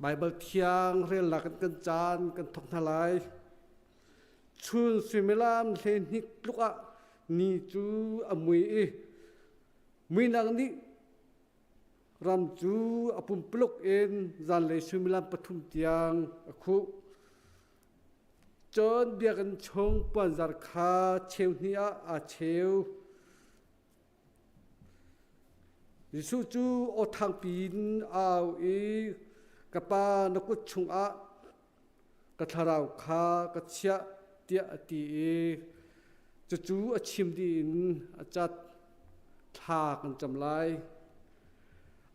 Baibal thiang relnak in kan caan kan thawk hna lai. Chun suimilam 12 tluk ah ni cu a mui i muinak nih ram cu a pumpuluk in zanlei suimilam 3 tiang a khuh. Cun biakinn chung puanzar kha cheu hnih ah aa cheu. Jesuh cu aw thangpi in a au i Ka Pa, na kut chungah ka thlarau kha ka chiah tiah a ti i cucu a chim dih in a cat. Thla kan cam lai.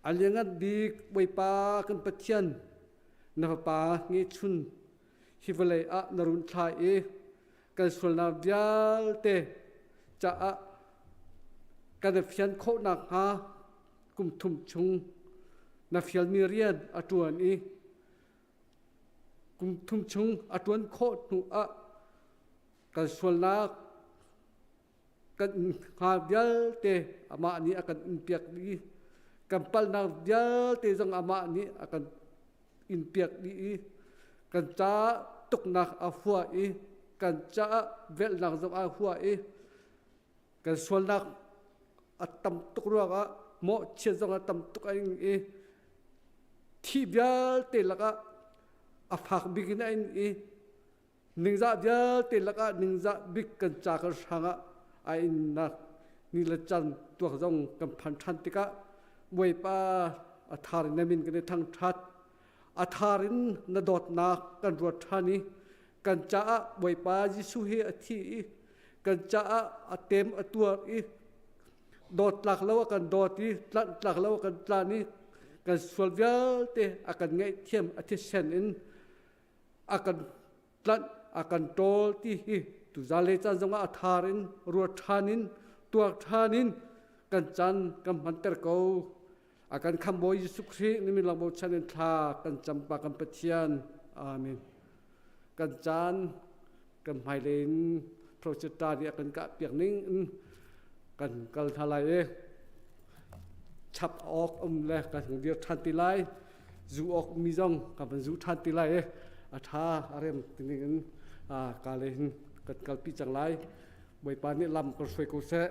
A lianngan bik Bawipa kan Pathian, na Fapa ngechun hi vawlei ah na run thla i kan sualnak vialte caah kan i fian khawh nakhnga kum thum chung na fialmi rian a ṭuan i kum thum chung a ṭuan khawh hnu ah kan sualnak kan hnga vialte amah nih a kan inpiak dih kan palhnak vialte zong amah nih a kan inpiak dih i kan caah tuknak a hua i kan caah velhnak zong a hua i kan sualnak a tam tuk ruangah mawhchiat zong a tam tuk a ing i thi vialte lakah a fak bik in a ing i Ningzah vialte lakah ningzah bik kan ca kan hrang ah a innak ni le can tuak zong kan phan ṭhan tikah Bawipa a thar in na min kan i thangṭhat. A thar in na dawtnak kan ruat ṭhan i kan caah Bawipa Jesuh hi a thi i kan caah a tem a tuar i dawt tlak lo a kan dawt i tlanh tlak lo a kan tlan i kan sual vialte a kan ngaihthiam a thisen in a kan tlanh a kan ṭawl ti hi tuzan le caan zongah a thar in ruat ṭhan in tuak ṭhan in kan caan kan hmanter ko. A kan khambawi Jesuh Khrih na min lang bochan in thla kan cam pa kan Pathian. Amen. Kan caan kan hmailei in projector nih a kan kah piak ning in kan kal hna lai i chap awk um le kan hung dir ṭhan ti lai. Zu awk mi zong kan van zu ṭhan ti lai i a ṭha a rem tining in ka le hin kan kalpi cang lai. Bawipa nih lam kan hruai ko seh.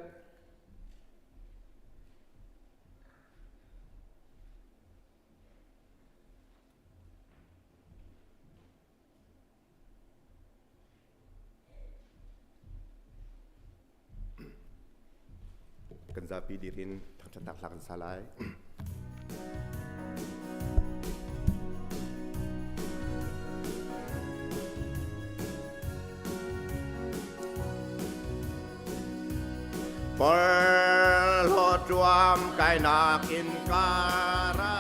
Kan zapi dir in thangṭhatnak hla kan sa lai. Porhlawt ruam kainak in ka ra.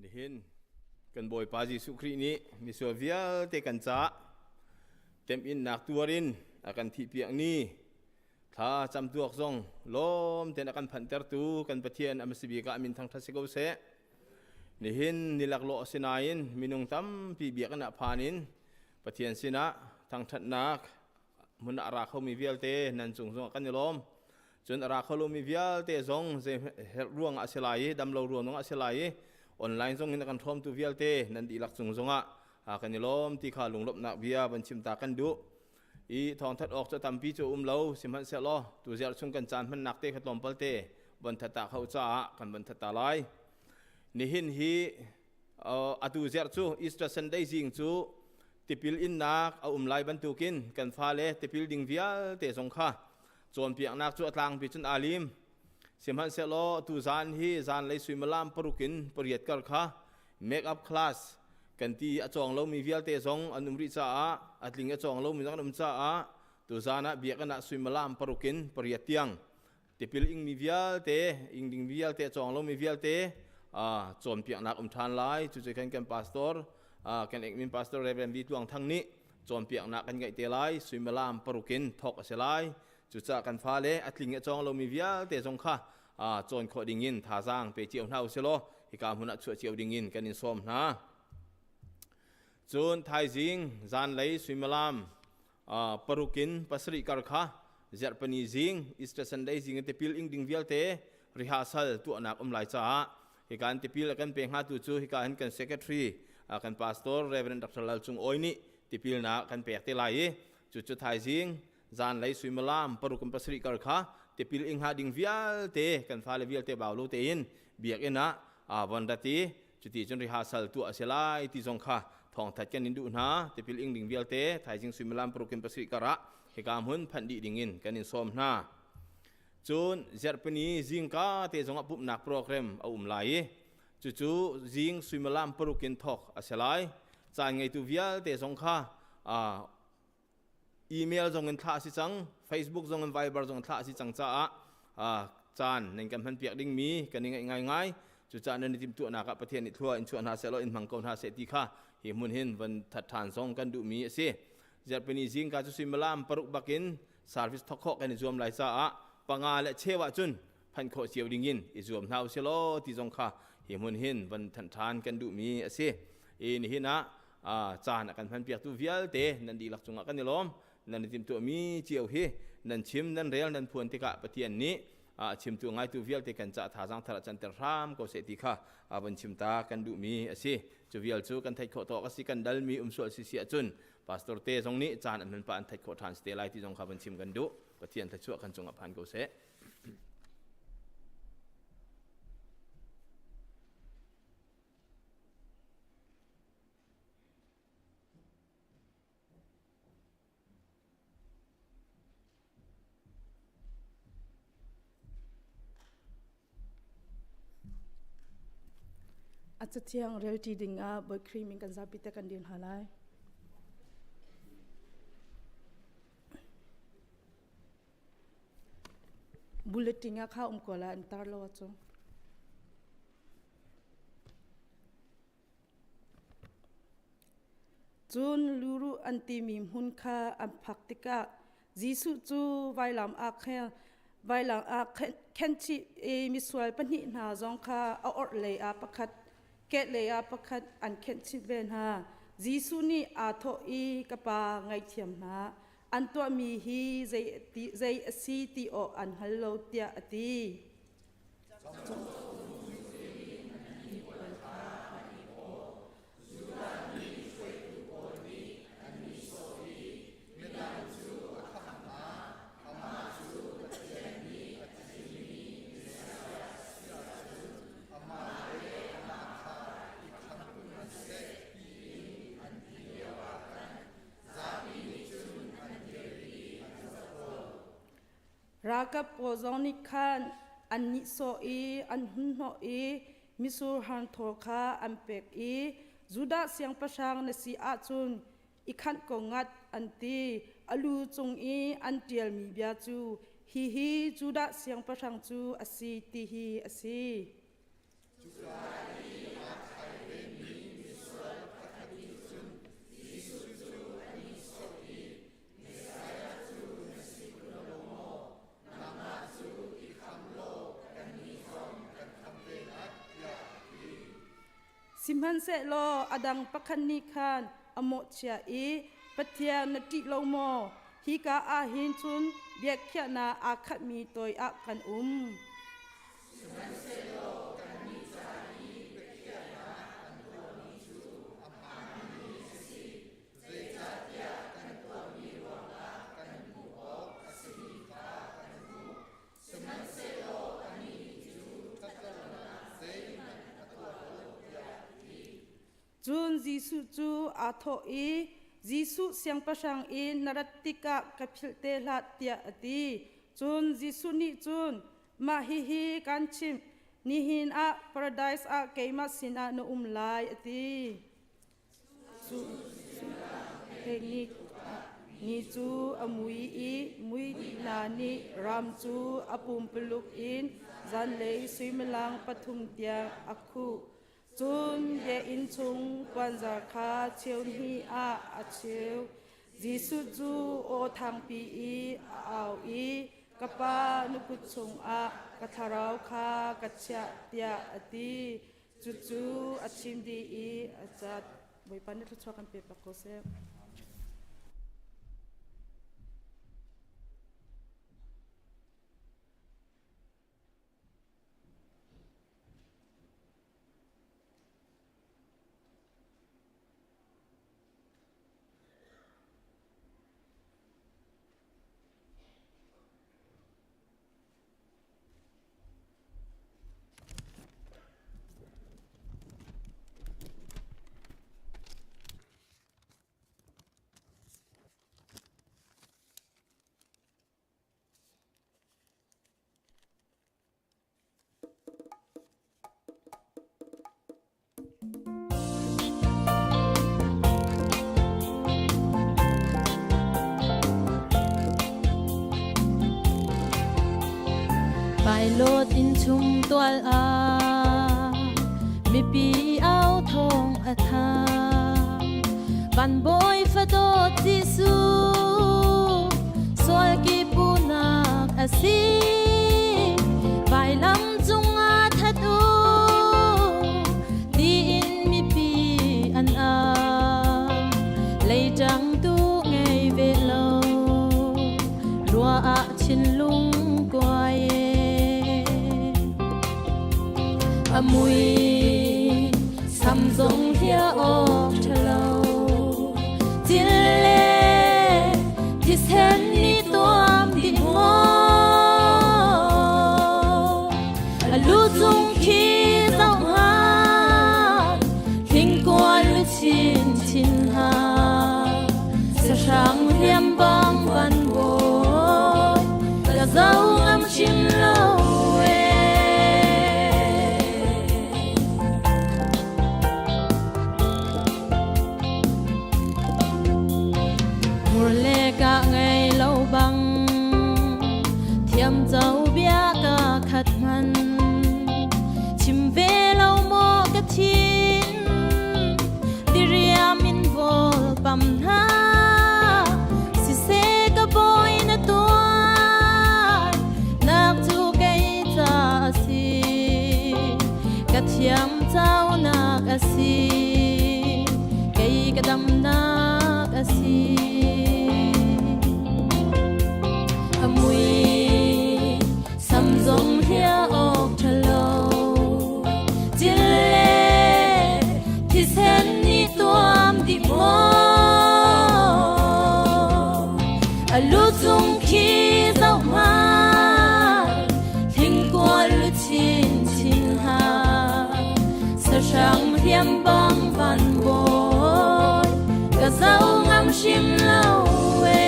Nihin kan Bawipa Jesuh Khrih nih misual vialte kan caah temhinnak tuarin a kan thihpiak ni thla camtuak zong lawm tein a kan phanhtertu kan Pathian a bik ah min thangṭhat si ko seh. Nihin ni laklawh a si nain minung tampi biakinn ah phan in Pathian sinah thangṭhatnak hmun ah a ra khomi vialte nan cung zongah kan i lawm. Cun a ra kho lomi vialte zong zei herh ruangah a si lai i damlo ruang zongah a si lai i online zong in a kan hrawmtu vialte nan dihlak cung zongah kan i lawm ti kha lunglawmhnak bia van chim ta kan duh. I thawngthat awk cu tampi cu um lo sihmanhsehlaw tuziar chung kan caan hmannak te kha tlawmpal te von that ta kho caah kan von that ta lai. Nihin hi atu ziar cu Easter Sunday zing cu tipil innak a um lai bantukin kan fale tipil ding vialte zong kha cawnpiaknak cu a tlangpi cun aa lim. Sihmanhsehlaw tu zan hi zanlei suimilam paruk in pariat kar kha make up class kan ti a cawng lomi vialte zong an um rih caah a tling a cawng lomi zong an um caah tu zan ah biakinn ah suimilam paruk in pariat tiang tipil ingmi vialte ing ding vialte a cawng lomi vialte cawnpiaknak um ṭhan lai. Cucu kan kan pastor kan ekmin pastor Reverend V Tluang Thang nih cawnpiaknak kan ngeih te lai. Suimilam paruk in thawk a si lai. Cucaah kan fale a tling a cawng lomi vialte zong kha cawn khawh ding in thazaang pe cio hna usih law hika hmun ah chuah cio ding in kan in sawm hna. Cun thaizing zanlei suimilam paruk in pasarih kar kha zarhpini zing Easter Sunday zing in tipil ing ding vialte rehearsal tuahnak um lai caah hika in tipil a kan pe hngatu cu hika hin kan secretary kan pastor Reverend Dr. Lal Cung Awi nih tipilnak kan pek te lai i cucu thaizing zanlei suimilam paruk in pasarih kar kha tipil ing hnga ding vialte kan fale vialte bau lo tein biakinn ah von rat i cuti cun rehearsal tuah a si lai ti zong kha thawngthat kan in duh hna. Tipil ing ding vialte thaizing suimilam paruk in pasarih kar ah hika hmun phanh dih ding in kan in sawm hna. Cun zarhpini zingka te zongah pumhnak program a um lai i cucu zing suimilam paruk in thawk a si lai. Caan ngeitu vialte zong kha email zong in thlah a si cang, Facebook zong in Viber zong in thlah a si cang caah caan nan kan hmanpiak dingmi kan i ngaih ngaingai. Cucaah nan i timhtuahnak ah Pathian nih thlua in chuah hna seh law in hmang ko hna seh ti kha hi hmun hin van that ṭhan zong kan duhmi a si. Zarhpini zingka cu suimilam paruk bakin service thawk khawh kan i zuam lai caah panga le cheu ah cun phanh khawh cio dingin i zuam hna usih law ti zong kha hi hmun hin van thanh ṭhan kan duhmi a si. I nihin ah caan a kan hmanpiaktu vialte nan dihlak cungah kan i lawm. Nan i timhtuahmi cio hi nan chim, nan rel, nan phuan tikah Pathian nih a chimtu ngaitu vialte kan ca thazaang thar ah canter hram ko seh ti kha von chim ta kan duhmi a si. Cu vial cu kan theih khawh tawk a si. Kan dalmi um sual si si ahcun pastor te zong nih caan an hman pah an theih khawh ṭhan si te lai ti zong kha von chim kan duh. Pathian thluachuah kan cungah phan ko seh. A cathiang relṭi dingah Bawi Khrih min kan zapi te kan dir hna lai. Bulletin ah kha um ko la an tar lo ahcun. Cun luruh an timi hmun kha an phak tikah Jesuh cu vailam ah khen vailam ah khenchih i misual pahnih hna zong kha a orhlei ah pakhat, kehlei ah pakhat an khenhchih ve hna. Jesuh nih aa thawh i, Ka Pa, ngaihthiam hna. An tuahmi hi zei a si ti awk an hngal lo, tiah a ti. Ralkap pawl zong nih khan an nihsawh i an hunhnawh i mitsur hangthaw kha an pek i Judah siangpahrang na si ahcun i khanh ko ngat an ti. A lu cung i an ṭialmi bia cu, Hihi Judah siangpahrang cu a si, ti hi a si. Sihmanhsehlaw a dang pakhat nih khan a mawhchiah i, Pathian na ṭih lo maw? Hika ah hin cun biakhiahnak aa khatmi toi ah kan um. Sihmanhsehlaw kannih ca i biakhiahnak an tuahmi cu a hmaanmi a si, zeicahtiah kan tuahmi ruangah kan hmuh awk a simi kha kan hmuh. Sihmanhsehlaw anih nih cu ṭhatlonak zeihmanh a tuah lo, tiah a ti. Cun Jesuh cu aa thawh i, Jesuh siangpahrang in na rat tikah ka philh te hlah, tiah a ti. Cun Jesuh nih cun, Mah hihi kaan chimh, nihin ah Paradise ah keimah sinah na um lai, a ti. Cu ni cu a mui i muihna nih ram cu a pumpuluk in zanlei suimilam pathum tiang a khuh. Cun biakinn chung puanzar kha cheu hnih ah a cheu. Jesuh cu aw thangpi i a au i, Ka Pa, na kut chungah ka thlarau kha ka chiah, tiah a ti. Cucu a chim dih i a cat. Bawipa nih thluachuah kan pe bak ko seh. Pilot in chung tual ah mipi au thawng a thang. Van bawi fadawt Jesuh sual kipunak a si. Vailam cungah that u tiin mipi an au. Leitang tu ngei ve lo rua ah thinlung kuai e. A mui sam zong hia awk ṭhalo cil le thisen nih tuam dih maw a lu cung khi zoh hmanh thingkua lu chin chin ha sahrang hliam bang van bawi ka zo ngam chim lo e. Mur le ka ngei lo bang thiam co bia ka khat hman chim ve lo maw ka thin diriam in vol pam hna siseh ka bawi na tuar nak cu kei ca a si ka thiam caunak a si kei ka damnak a si a mui sam zong hia awk ṭhalo cil le thisen nih tuam dih maw a lu cung khi zoh hmanh thingkua lu chin chin ha sahrang hliam bang van bawi ka zo ngam hrim lo e.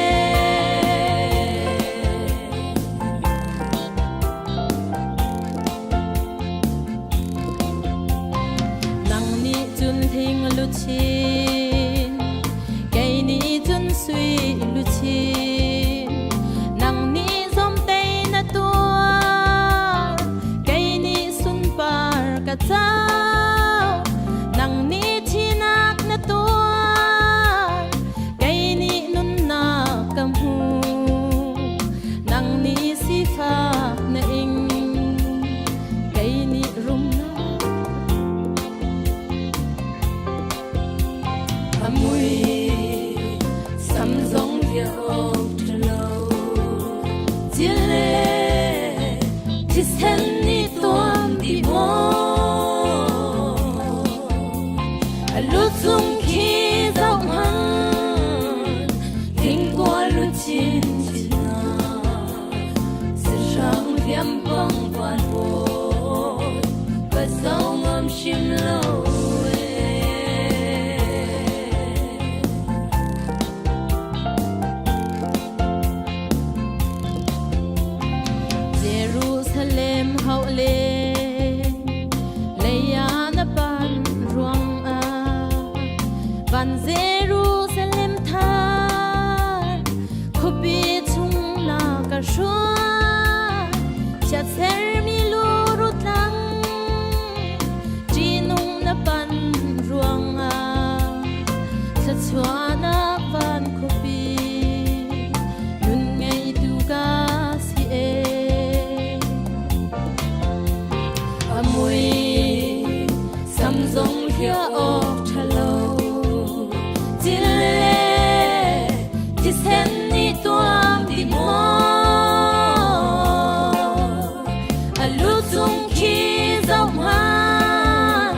Nang nih cun hling luchin, kei nih cun sui luchin. Nang nih zomtei na tuar, kei nih sunpar ka cau. Nang nih thinak na tuar, kei Cile thisen nih tuam dih maw? A lu cung khi zoh hmanh, thingkua lu chinchin ah, sahrang hliam bang van bawi, ka zo ngam hrim lo ee. Jerusalem hauh le leiah na pan ruangah van Jerusalem thar khuapi chung na ka hruai chiatsermi luru tlang ṭihnung na pan ruangah thluachuahnak van khuapi nun ngeitu ka si ee. A mui sam zong hliah awk ṭha lo cile thisen nih tuam dih maw A lu cung khi zoh hmanh,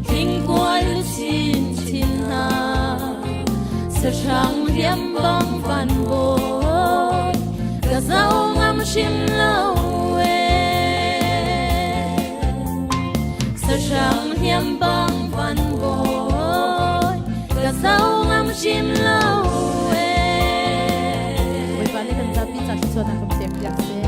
thingkua lu chinchin hna. Sahrang hliam bang van bawi, ka zoh ngam hrim lo ee. Sahrang hliam bang van bawi, ka zoh ngam hrim lo ee. Bawipa nih kan zapi ca thluachuahnak kan pek piak seh.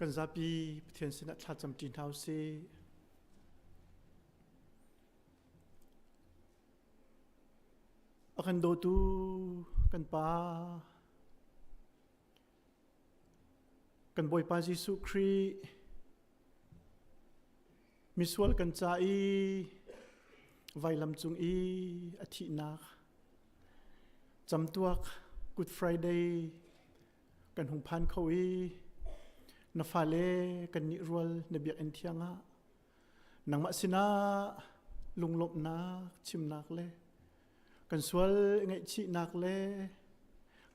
Kan zapi Pathian sinah thlacam ṭi hna usih. A kan dawtu kan Pa, kan Bawipa Jesuh Khrih, misual kan ca i vailam cung i a thihnak camtuak Good Friday kan hung phan kho i na fale kan nih rual na biakinn thiang ah nangmah sinah lunglawmhnak chimnak le kan sual ngaihchihnak le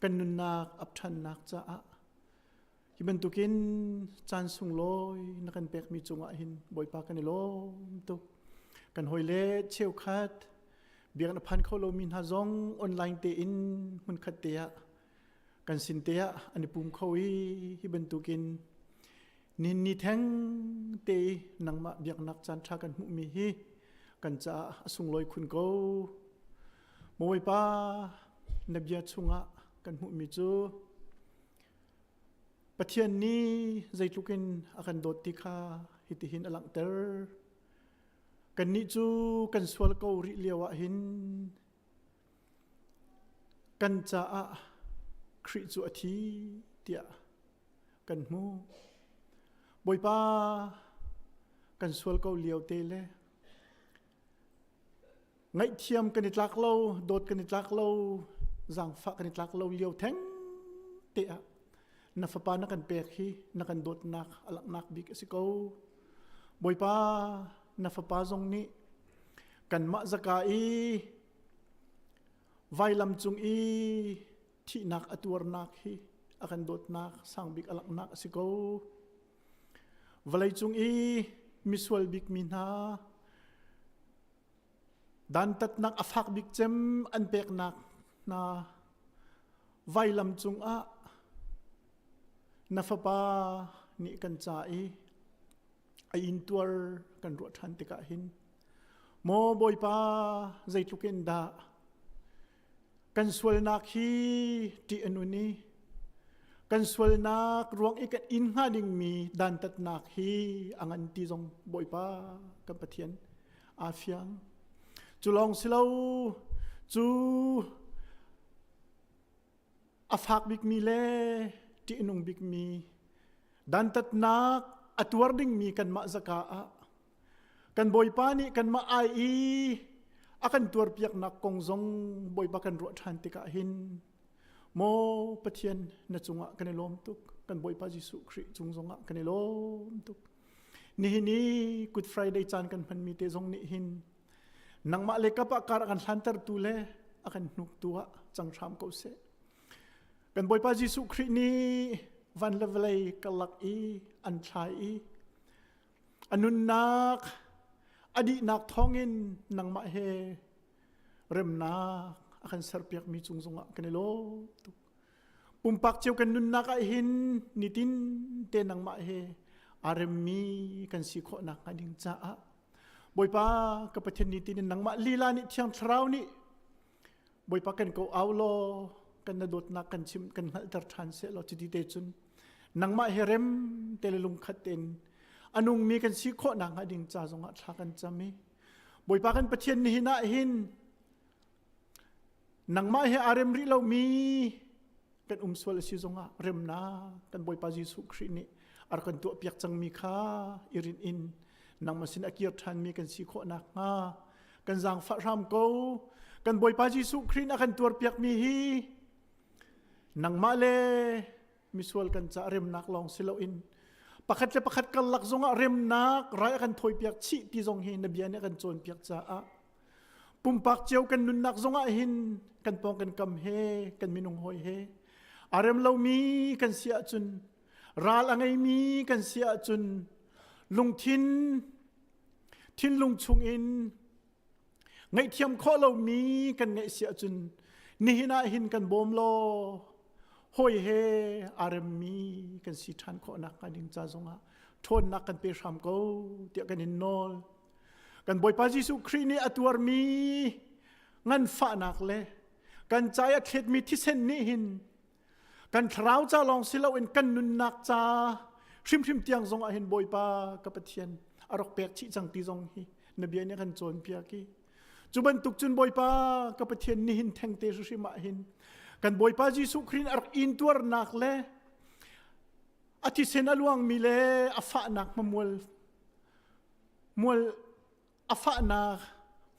kan nunnak ap ṭhannak caah hi bantukin caan sunglawi na kan pekmi cungah hin Bawipa kan i lawm tuk. Kan hawile cheukhat biakinn a phan kho lomi hna zong online tein hmunkhat te ah kan sin te ah an i pum kho i hi bantukin Nin ni theng te i nangmah biaknak caan ṭha kan hmuhmi hi kan caah a sunglawi khun ko. Bawipa, na bia chungah kan hmuhmi cu Pathian nih zeitluk in a kan dawt ti kha hitihin a langhter. Kannih cu kan sual ko rih lio ah hin kan caah Khrih cu a thi tiah kan hmu. Bawipa, kan sual ko lio te le ngaihthiam kan i tlak lo, dawt kan i tlak lo, zaangfah kan i tlak lo lio theng te ah na fapa na kan pek hi na kan dawtnak a langhnak bik a si ko. Bawipa, na fapa zong nih kanmah zaka i vailam cung i thihnak a tuarnak hi a kan dawtnak sangbik a langhnak a si ko. Vawleicung i misual bikmi hna dantatnak a fak bik cem an peknak hna vailam cungah na fapa nih kan ca i a intuar kan ruah ṭhan tikah hin maw Bawipa zeitluk in dah Kan sualnak hi ṭih a nun i kan sualnak ruang i kan in hnga dingmi dantatnak hi a ngan ti zong Bawipa kan Pathian aa fiang. Cu lawng si lo, cu a fak bikmi le ṭih a nung bikmi dantatnak a tuar dingmi kanmah zaka ah kan Bawipa nih kanmah ai i. A kan tuarpiaknak kong zong Bawipa kan ruah ṭhan tikah hin maw Pathian na cungah kan i lawm tuk. Kan Bawipa Jesuh Khrih cung zongah kan i lawm tuk. Nihin i Good Friday caan kan hmanmi te zong nih hin nangmah le kap ah kar a kan hlantertu le a kan hnuktu ah cang hram ko seh. Kan Bawipa Jesuh Khrih nih van le vawlei karlak i an thlai i a nunnak a dihnak thawngin nangmah he remnak a kan serpiakmi cung zongah kan i lawm tuk. Pumpak cio kan nunnak ah hin nitin te nangmah he aa remmi kan si khawh nakhnga ding caah Bawipa ka Pathian nitin in nangmah lila nih Thiang Thlarau nih Bawipa kan ko au law kan na dawtnak kan chim kan hngalhter ṭhan seh law cuti te cun nangmah he rem te le lungkhat tein a nungmi kan si khawh nakhnga ding ca zongah thla kan cam i Bawipa kan Pathian nihin ah hin nangmah he aa rem rih lomi kan um sual a si zongah remnak kan Bawipa Jesuh Khrih nih a rak kan tuahpiak cangmi kha i rinh in nangmah sin a kir ṭhanmi kan si khawh nakhnga kan zaangfah hram ko. Kan Bawipa Jesuh Khrih nih a kan tuarpiakmi hi nangmah le misual kan ca remnak lawng si loin pakhat le pakhat karlak zongah remnak rai a kan thawipiak chih ti zong hi na bia nih a kan cawnpiak caah pumpak cio kan nunnak zongah hin kan pawng kan kam he kan minung hawi he a rem lomi kan si ahcun ral a ngeimi kan si ahcun lungthin thinlung chungin ngaihthiam khawh lomi kan ngeih si ahcun nihin ah hin kan bawm law hawi he aa remmi kan si ṭhan khawh nakhnga ding ca zongah ṭhawnnak kan pe hram ko tiah kan in nawl. Kan Bawipa Jesuh Khrih nih a tuarmi nganfahnak le kan ca i a thletmi thisen nih hin kan thlarau ca lawng si loin kan nunnak ca hrimhrim tiang zong ah hin Bawipa ka Pathian a rak pek chih cang ti zong hi na bia nih a kan cawnpiak i cu bantuk cun Bawipa ka Pathian nihin thengte hrimhrim ah hin kan Bawipa Jesuh Khrih a rak intuarnak le a thisen a luangmi le a fahnak hmamual mual a fahnak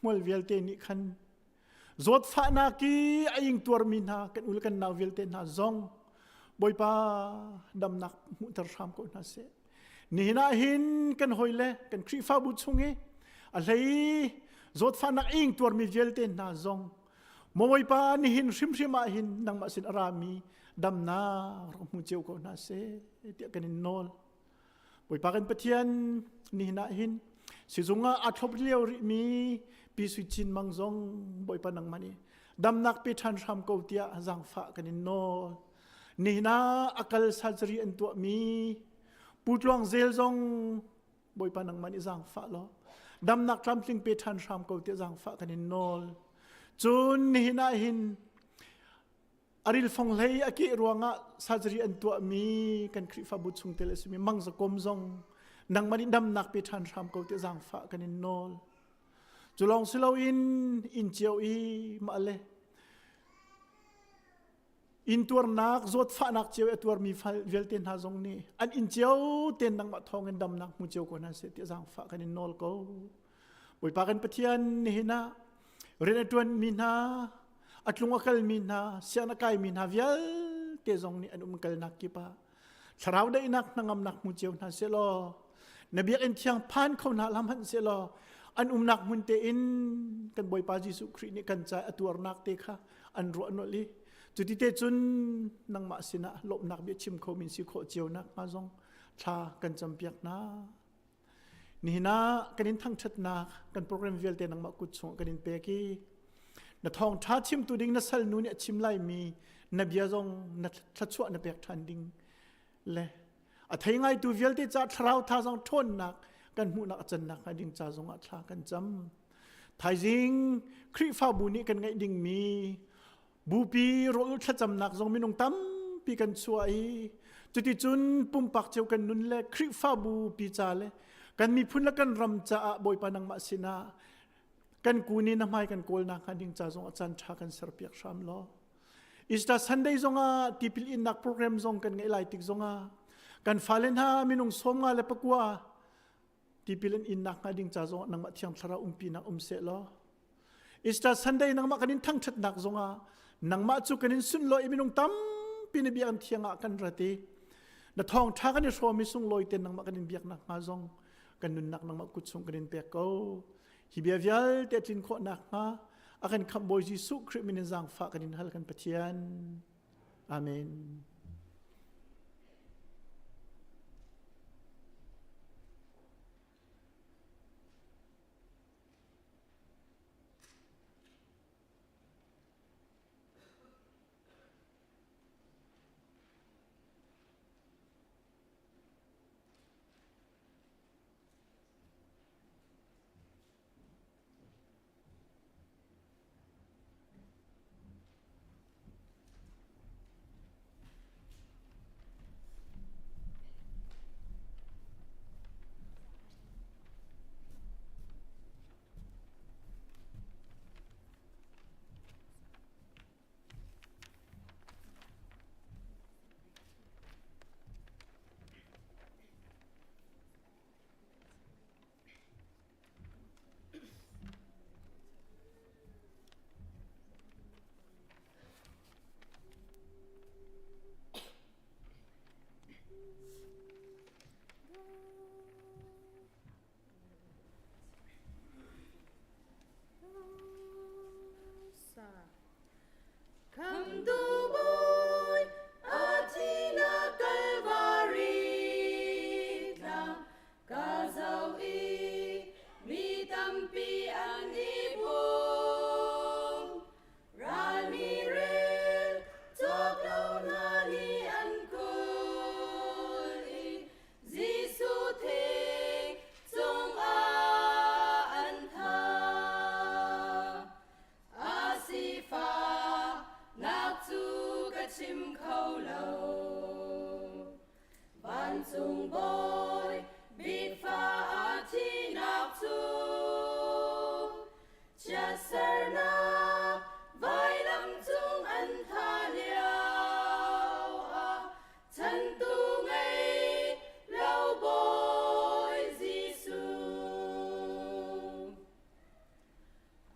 hmual vialte nih khan zawtfahnak i a ingtuarmi hna kan u le kan nau vialte hna zong Bawipa damnak hmuhter hram ko hna seh. Nihin ah hin kan hawile kan Khrihfabu chung i a hlei zawtfahnak a ingtuarmi vialte hna zong maw Bawipa nihin hrimhrim ah hin nangmah sin a rami damnak rak hmu cio ko hna seh tiah kan in nawl. Bawipa kan Pathian nihin ah hin sizung ah aa thlop lio rihmi Pi Sui Cin Mang zong Bawipa nangmah nih damnak pe ṭhan hram ko tiah zaangfah kan in nawl. Nihin ah a kal surgery an tuahmi Pu Tluang Zel zong Bawipa nangmah nih zaangfah law damnak tlamtling pe ṭhan hram ko tiah zaangfah kan in nawl. Cun nihin ah hin A rilfong hlei a keh ruangah surgery an tuahmi kan Khrihfabu chungtel a simi mangzakom zong nangmah nih damnak pe ṭhan hram ko tiah zaangfah kan in nawl. Cu lawng si loin inn cio i mah le intuarnak zawtfahnak cio a tuarmi vialte hna zong nih an inn cio ten nangmah thawngin damnak hmu cio ko hna seh tiah zaangfah kan in nawl ko. Bawipa kan Pathian nihin ah rian a ṭuanmi hna, a tlung a kalmi hna, sian a kaimi hna vialte zong nih an umkalnak kip ah thlarau daihnak hnangamnak hmu cio hna sehlaw na biakinn thiang phan kho hna hlah hmanh sehlaw an umnak hmun tein kan Bawipa Jesuh Khrih nih kan ca a tuarnak te kha an ruah nolh i cuti te cun nangmah sinah lawmhnak bia chim kho min si khawh cio nak hnga zong thla kan campiak hna. Nihin ah kan in thangṭhatnak kan program vialte nangmah kut chungah kan in pek i na thawngṭha chimtu ding na salnu nih a chim laimi na bia zong na thluachuah na pek ṭhan ding le a thei ngaitu vialte ca thlarau thazaang ṭhawnnak kan hmuhnak a cannak hnga ding ca zongah thla kan cam. Thaizing Khrihfabu nih kan ngeih dingmi Bupi rawl thlacamnak zong minung tampi kan chuah i cuticun pumpak cio kan nun le Khrihfabu pi ca le kan miphun le kan ram caah Bawipa nangmah sinah kan kuni na hmai kan kawlnak hnga ding ca zong a caan ṭha kan serpiak hram law. Easter Sunday zongah tipil innak program zong kan ngeih lai tik zongah kan fale hna minung 59 tipil an innak hnga ding ca zongah nangmah thiang thlarau umpinak um seh law. Easter Sunday nangmah kan in thangṭhatnak zongah nangmah cu kan in sunlawi i minung tampi na biakinn thiang ah kan rat i na thawngṭha kan i hrawm i sunglawi ten nangmah kan in biaknak hnga zong kan nunnak nangmah kut chung kan in pek ko. Hi bia vialte a tlin khawh nakhnga a kan khamh Bawi Jesuh Khrih min in zaangfah kan in hal kan Pathian. Amen. Khamtu Bawi a thihnak Kalvari tlang ka zoh i mi tampi an i pum. Ral mi rel cawk lo hna nih an kulh i Jesuh thing cungah an thah. A sifahnak cu ka chim kho lo. Vancung bawi bik fa a thihnak cu chiatsernak vailam cung an thah lio ah chantu ngei lo Bawi Jesuh.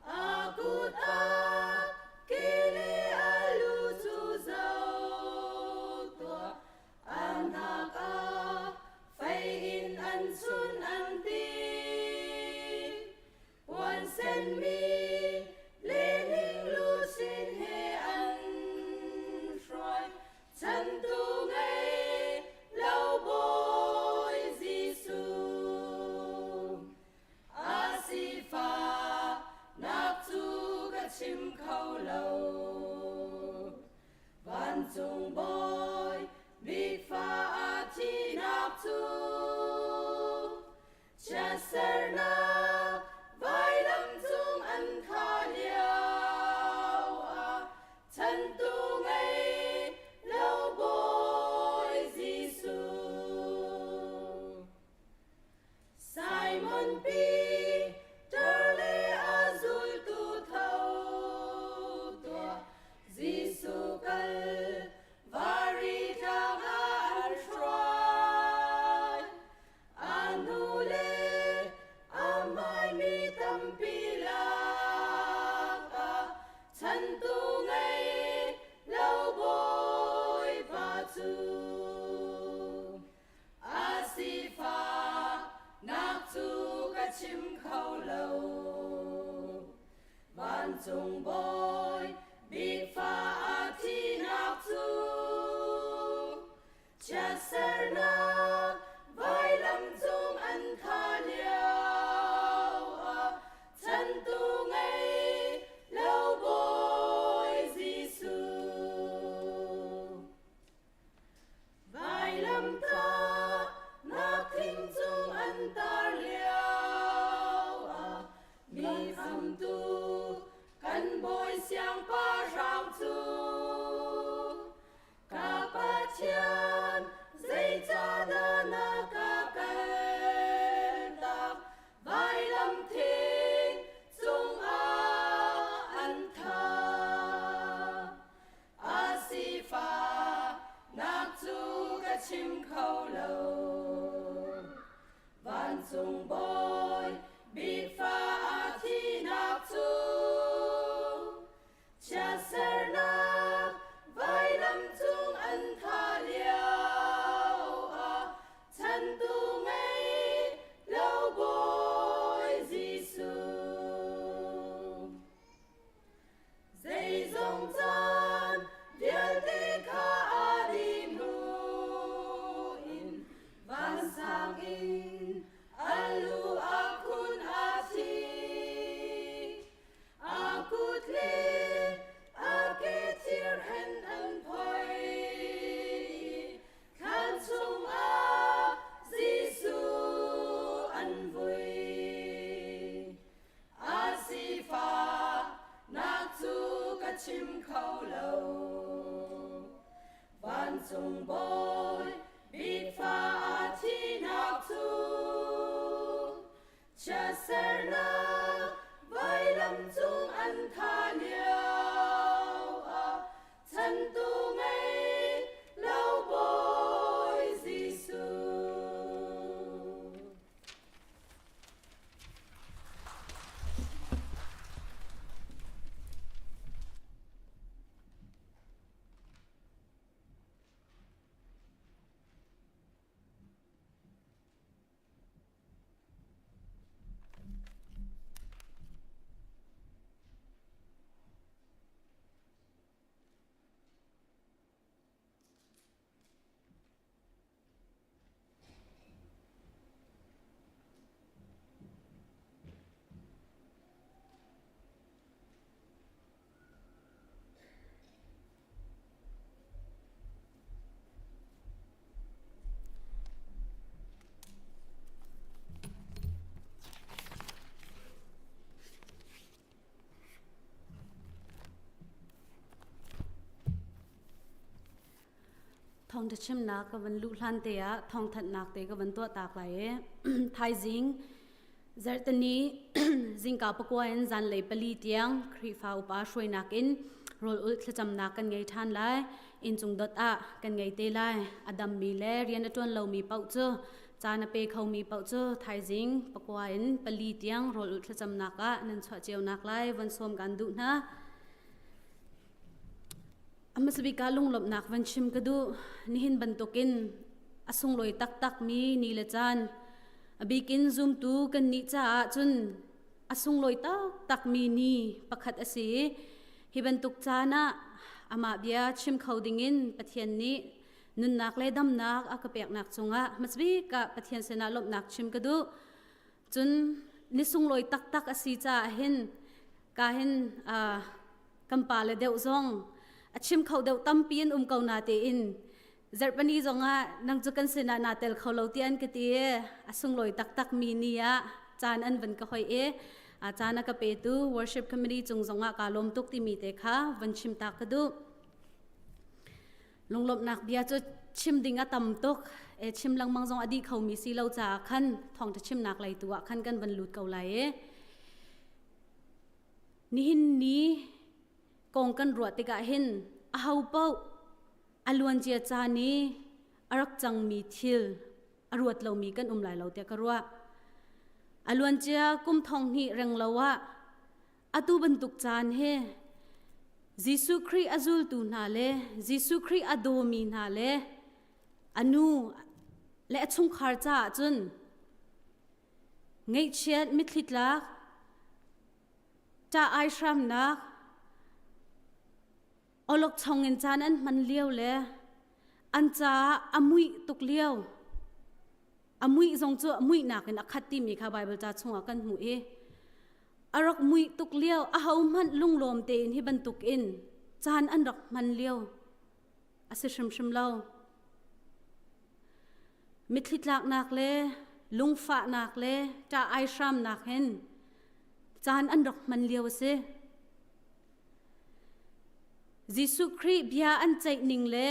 A kut ah kili a lu cu zoh tuah, a hnak ah fei in an chun an ti. Puan senmi le hling luchin he an hruai, chantu ngei lo Bawi Jesuh. A sifahnak cu ka chim kho lo. Vancung bawi bik fa a thihnak cu chiatsernak vailam cung an thah lio ah chantu ngei lo Bawi Jesuh. Simon Peter le a zultu tho tuah, Jesuh Kalvari tlang ah an hruai. A nu le a hmaimi tampi lakah chantu ngei lo Bawipa cu. A sifahnak cu ka chim kho lo. Vancung bawi bik fa a thihnak cu chiatsernak vailam cung an thah lio ah chantu ngei lo Bawi Jesuh. Vailamtahnak thing cung an tar lio ah mi khamtu kan Bawi Siangpahrang cu ka Pathian zeicahdah na ka kaltak vailam thing cungah an thah. A sifahnak cu ka chim kho lo. Vancung bawi bik fa a thihnak cu. chim kho lo. Vancung bawi bik fa a thinak cu chiatsernak vailam cung an thah lio ah chantu ngei lo Bawi Jesuh. Thawngṭha chimnak ka van luh hlan te ah thawngthanhnak te ka van tuah tak lai i thaizing zarhteni zingka pakua in zanlei pali tiang Khrihfa upa hruainak in rawl ulh thlacamnak kan ngei ṭhan lai. Inncung dot ah kan ngei te lai. A dammi le rian a ṭuan lomi paoh cu caan a pe khomi paoh cu thaizing pakua in pali tiang rawl ulh thlacamnak ah nan chuah cionak lai von sawm kan duh hna. A hmasabik ah lunglawmhnak van chim ka duh. Nihin bantukin a sunglawi taktakmi ni le caan, a bikin zumtu kannih caah cun a sunglawi taktakmi ni pakhat a si i hi bantuk caan ah amah bia chim kho dingin Pathian nih nunnak le damnak a ka peknak cungah hmasabik ah Pathian sinah lawmhnak chim ka duh. Cun ni sunglawi taktak a si caah hin ka hin uh, kan pa le deuh zong a chim kho deuh tampi in um ko na tein zarhpani zongah nang cu kan sinah naa tel kho lo ti an ka ti i a sunglawi taktak mi ni ah caan an van ka hoi i a caan a ka petu worship committee cung zongah kaa lawm tuk timi te kha van chim ta ka duh. Lunglawmhnak bia cu chim ding a tam tuk. E chim lengmang zong a dih khomi si lo caah khan thawngṭha chimnak lei tu ah khan kan van lut ko lai i nihin ni kong kan ruah tikah hin aho paoh a luancia caan i a rak cangmi thil a ruat lomi kan um lai lo tiah ka ruah. A luancia kum thong hnih reng lo ah Atu bantuk caan hi Jesuh Khrih a zultu hna le Jesuh Khrih a dawmi hna le a nu le a chungkhar caah cun ngaihchiat mitthli tlak ṭah ai hramnak awlokchong in caan an hman lio le an caah a muih tuk lio a muih zong cu a muihnak in a khat timi kha Baibal ca chungah kan hmuh i a rak muih tuk lio ahohmanh lunglawm tein hi bantuk in caan an rak hman lio a si hrimhrim lo. Mitthli tlaknak le lungfahnak le ṭah ai hramnak hin caan an rak hman lio a si. Jesuh Khrih bia an ceih ning le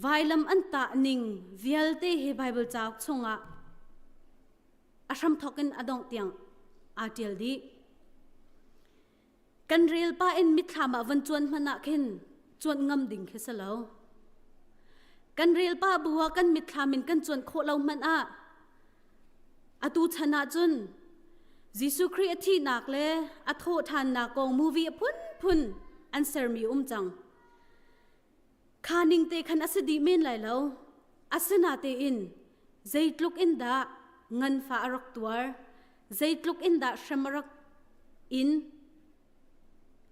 Vailam an tah ning vialte hi Baibal cauk chungah a hramthawk in a dongh tiang aa ṭial dih. Kan rel pah in mitthlam ah van cuan hmanh ah khin cuanh ngam ding khi si lo. Kan rel pah bu ah kan mitthlam in kan cuanh khawh lo hmanh ah atu chan ah cun Jesuh Khrih a thihnak le a thawhṭhannak kong movie a phunphun an sermi um cang. Kha ning te khan a si dih men lai lo. Asinatein zeitluk in dah nganfah a rak tuar, zeitluk in dah hrem a rak in,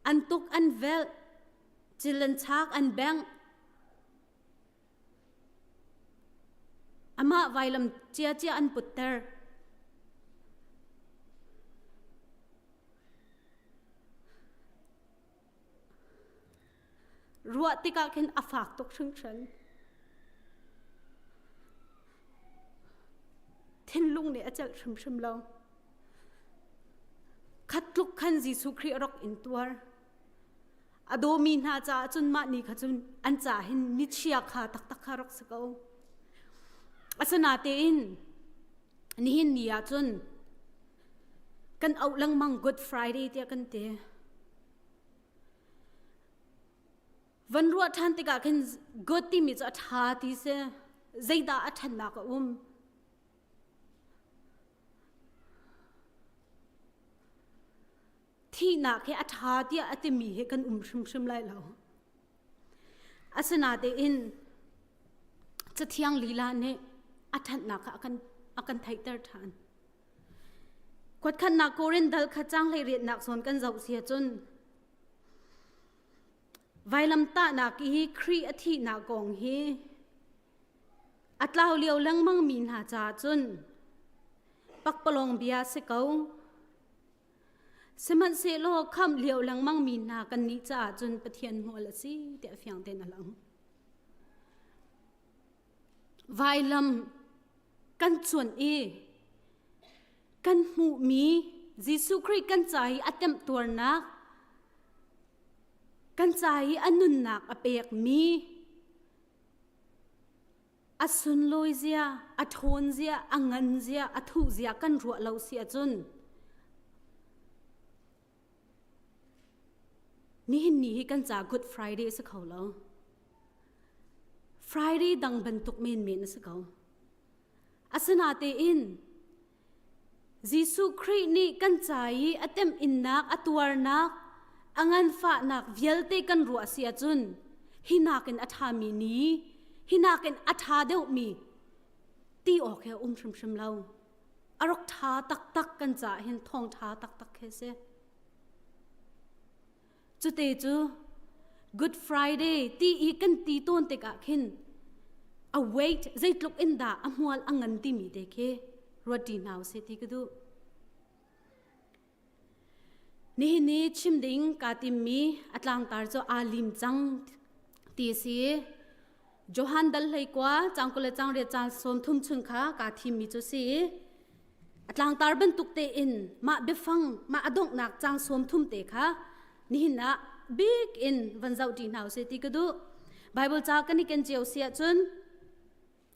an tuk an velh, cil an chak an bengh. Amah vailam ciacia an putter. Ruah tikah khin a fak tuk hringhran. Thinlung nih a celh hrimhrim lo. Khat. tluk khan Jesuh Khrih a rak in tuar. A dawmi hna caah cun mah ni kha cun an caah hin nichia kha taktak kha rak si ko. Asinain nihin ni ah cun kan auh lengmang Good Friday tiah kan ti. Van ruah ṭhan tikah khin good timi cu a ṭha ti si. Zeidah a ṭhatnak a um? Thihnak hi a ṭha tiah a timi hi kan um hrimhrim lai lo. Asinain Cathiang lila nih a ṭhatnak kha a kan, a kan theihter ṭhan. Kuatkhatnak Korin dal kha caang hleiriatnak zawn kan zoh si ahcun Vailamtahnak i Khrih a thihnak kong hi a tlau lio lengmangmi hna caah cun pakpalawng bia si ko. Sihmanhsehlaw khamh lio lengmangmi hna kannih caah cun Pathian hmual a si tiah fiang tein a lang. Vailam kan cuanh i kan hmuhmi Jesuh Khrih kan ca i a temhtuarnak kan ca i a nunnak a pekmi a sunlawi zia, a ṭhawn zia, a ngan zia, a thuh zia kan ruah lo si ahcun nihin ni hi kan ca Good Friday a si kho lo. Friday dang bantuk menmen a si ko. Asinain Jesuh Khrih nih kan ca i a temhinnak, a tuarnak, a nganfahnak vialte kan ruah si ahcun hi nakin a ṭhami ni, hi nakin a ṭha deuhmi ti awk he a um hrimhrim lo. A rak ṭha taktak kan caah hin thawngṭha taktak khi a si. Cute cu Good Friday ti i kan ti tawn tikah khin a weight zeitluk in dah a hmual a ngan timi te khi ruat ṭi hna usih ti ka duh. Nihin ni chim ding kaa timmi a tlangtar cu aa lim cang ti a si. Johan dal hlei kua cang kul le cang riat cang sawm thum chung kha kaa thimmi cu si. A tlangtar bantuk tein mah biafang mah a donghnak cang sawm thum te kha nihin ah bik in van zoh ṭi hna usih ti ka duh. Bible ca kan i ken cio si ahcun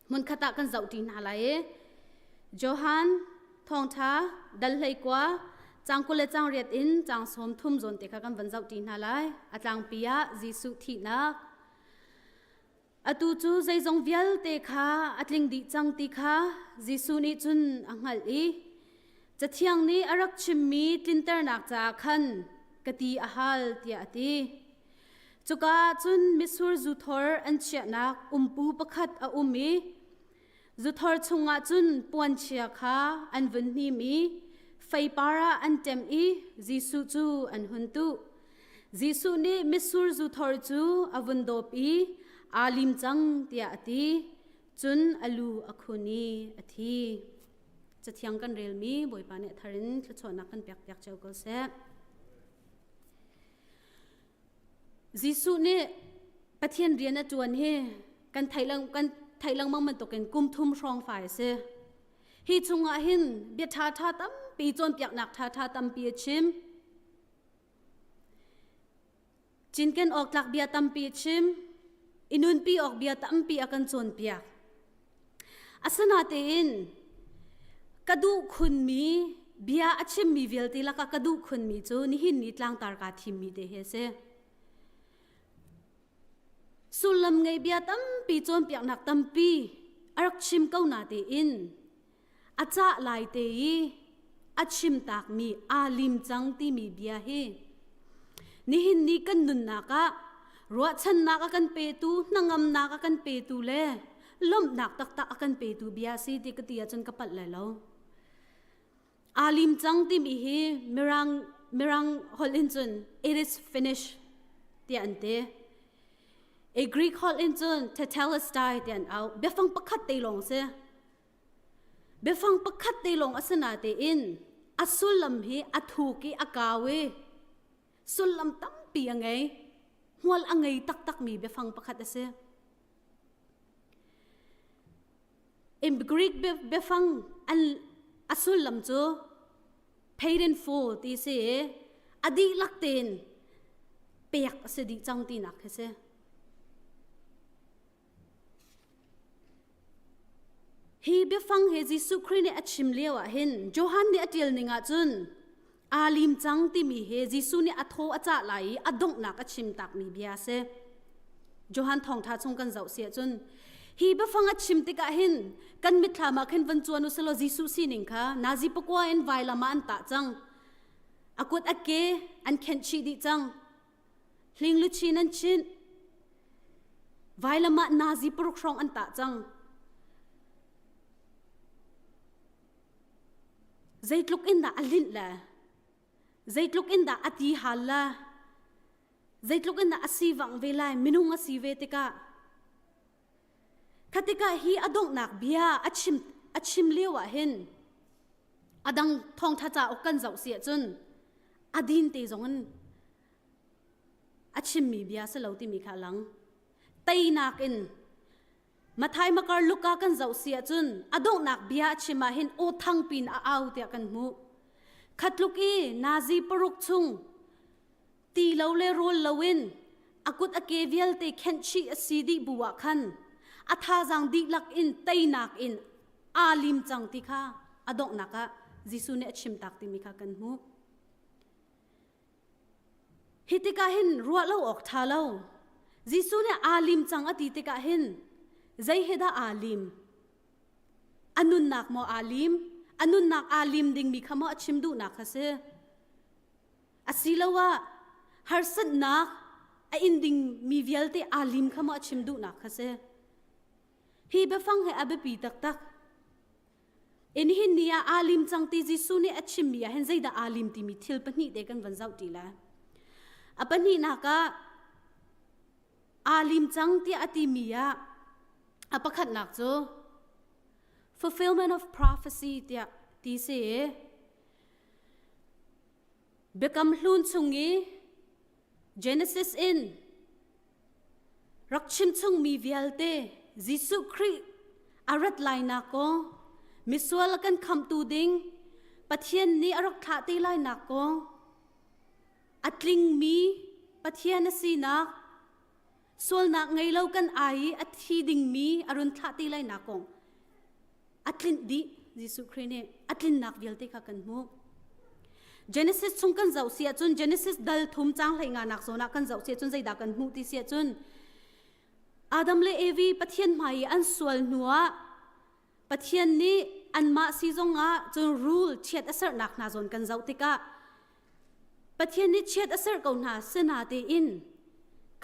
hmunkhat ah kan zoh ṭi hna lai i Johan thawngṭha dal hlei kua cang 20 le cang riat in cang sawm thum zawn te kha kan van zoh ṭi hna lai. A tlangpi ah Jesuh thihnak Atu cu zeizong vialte kha a tling dih cang ti kha Jesuh nih cun a hngalh i Cathiang nih a rak chimmi tlinternak caah khan ka ti a hal tiah a ti. Cuka ah cun mitsur zu thor an chiahnak umpu pakhat a um i zuthor chungah cun puanchia kha an vun hnim i feipar ah an ṭem i Jesuh cu an hun tuh. Jesuh nih mitsur zuthor cu a vun dawp i aa lim cang tiah a ti. Cun a lu a khun i a thi. Cathiang kan relmi Bawipa nih a thar in thluachuahnak kan pekpiak cio ko seh. Jesuh nih Pathian rian a ṭuan hi kan theih lang kan theih lengmang bantukin kum thum hrawng fai a si. Hi chungah hin bia ṭhaṭha tampi cawnpiaknak ṭhaṭha tampi a chim. Cinken awk tlak bia tampi a chim. I nunpi awk bia tampi a kan cawnpiak. Asinain ka duh khunmi bia a chimmi vialte lakah ka duh khunmi cu nihin ni tlangtar kaa thimmi te hi a si. Sullam ngei bia tampi cawnpiaknak tampi a rak chim ko na tein a cah lai te i a chim takmi aa lim cang timi bia hi nihin ni kan nunnak ah ruahchannak a kan petu hnangamnak a kan petu le lawmhnak taktak a kan petu bia si ti ka ti ahcun ka palh lai lo. Aa lim cang timi hi mirang mirang holh in cun it is finished tiah an ti. A Greek holh in cun tetelestai tiah an auh. Biafang pakhat te lawng si. Biafang pakhat te lawng a si natein a sullam hi a thuk i a kau i sullam tampi a ngei. Hmual a ngei taktakmi biafang pakhat a si. In Greek biafang an a sullam cu. Paid in full ti si a dihlak tein pek a si dih cang tinak khi si. Hi biafang he Jesuh Khrih nih a chim lio ah hin Johan nih a ṭial ning ah cun aa lim cang timi he Jesuh nih a thaw a cah lai i a donghnak a chim takmi bia a si. Johan thawngṭha chung kan zoh si ahcun hi biafang a chim tikah hin kan mitthlam ah khin van cuan u selaw Jesuh sining kha nazi pakua in vailam ah an tah cang. A kut a ke an khenh chih dih cang. Hling luchin an chinh. Vailam ah nazi paruk hrawng an tah cang. Zeitluk in dah a linh le zeitluk in dah a ti hal le zeitluk in dah a sivangh ve lai minung a si ve tikah kha tikah hi a donghnak bia a chim a chim lio ah hin a dang thawngtha cauk kan zoh si ahcun a din te zong in a chimmi bia si lo timi kha a lang teinak in Mathai Makar Luka kan zoh si ahcun a donghnak bia a chim ah hin aw thang pin a au tiah kan hmuh. Khatluk i nazi paruk chung ti lo le rawl loin a kut a ke vialte khenh chih a si dih bu ah khan a thazaang dihlak in teinak in aa lim cang ti kha a donghnak ah Jesuh nih a chim tak timi kha kan hmuh. Hi tikah hin ruah lo awk ṭha lo. Jesuh nih aa lim cang a ti tikah hin zei he dah aa lim? A nunnak maw aa lim? A nunnak aa lim dingmi kha maw a chim duhnak kha si? Asiloah harsatnak a in dingmi vialte aa lim kha maw a chim duhnak kha si? Hi biafang hi a biapi taktak. In hin ni ah aa lim cang ti Jesuh nih a chimmi ah hin zeidah aa lim timi thil pahnih te kan van zoh ṭi lai. A pahnihnak ah aa lim cang tiah a timi ah a pakhatnak cu fulfillment of prophecy tiah ti si. Biakam hlun chung i Genesis in Rak chimchungmi vialte Jesuh Khrih a rat lainak kong, misual a kan khamhtu ding Pathian nih a rak thlah te lainak kong, a tlingmi Pathian a sinak, sualnak ngei lo kan ai i a thi dingmi a run thlah te lainak kong a tlinh dih Jesuh Khrih nih a tlinnak vialte kha kan hmuh. Genesis chung kan zoh si ahcun Genesis dal thum cang hlei nga nak zawn ah kan zoh si ahcun zeidah kan hmuh ti si ahcun Adam le Evi Pathian hmai i an sual hnuah Pathian nih anmah si zongah cun rul chiat a serhnak hna zawn kan zoh tikah Pathian nih chiat a serh ko hna sina tein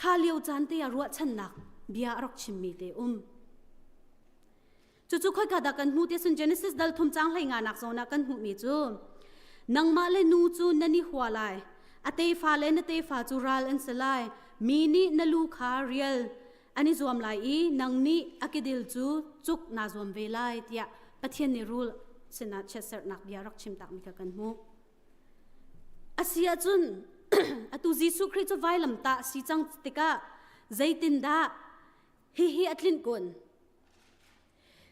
kha lio caan te ah ruahchannak bia a rak chimmi te um. Cucu khoika dah kan hmuh ti cun Genesis dal thum cang hlei nga nak zawn ah kan hmuhmi cu nangmah le nu cu nan i hua lai a tefa le na tefa cu ral an si lai mi nih na lu kha rial an i zuam lai i nang nih a kedil cu cuk naa zuam ve lai tiah Pathian nih rul sinah chiatserhnak bia rak chim takmi kha kan hmuh. Asi ahcun atu Jesuh Khrih cu vailam tah si cang tikah zeitindah hihi a tlinh kun?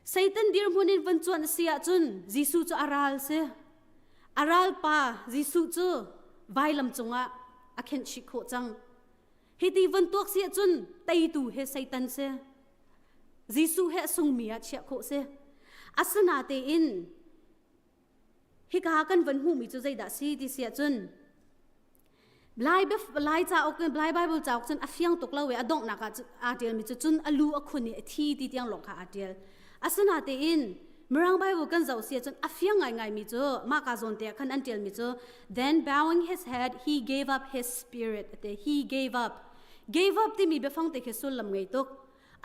Satan dirhmun in van cuanh a si ahcun Jesuh cu a ral si. A ralpa Jesuh cu vailam cungah a khenh chih khawh cang. Hiti van tuak si ahcun teitu he Satan si. Jesuh he a sungmi ah chiah khawh si. Asinatein hika kan van hmuhmi cu zeidah si ti si ahcun Lai Lai cauk Lai Bible cauk cun a fiang tuk lo i a donghnak ah aa ṭialmi cu cun a lu a khun i a thi ti tiang lawng kha aa ṭial. Asinatein Mirang Bible kan zoh si ahcun a fiang ngaingaimi cu mah ka zawn te ah khan an ṭialmi cu then bowing his head he gave up his spirit ate he gave up gave up timi biafang te khi sullam ngei tuk.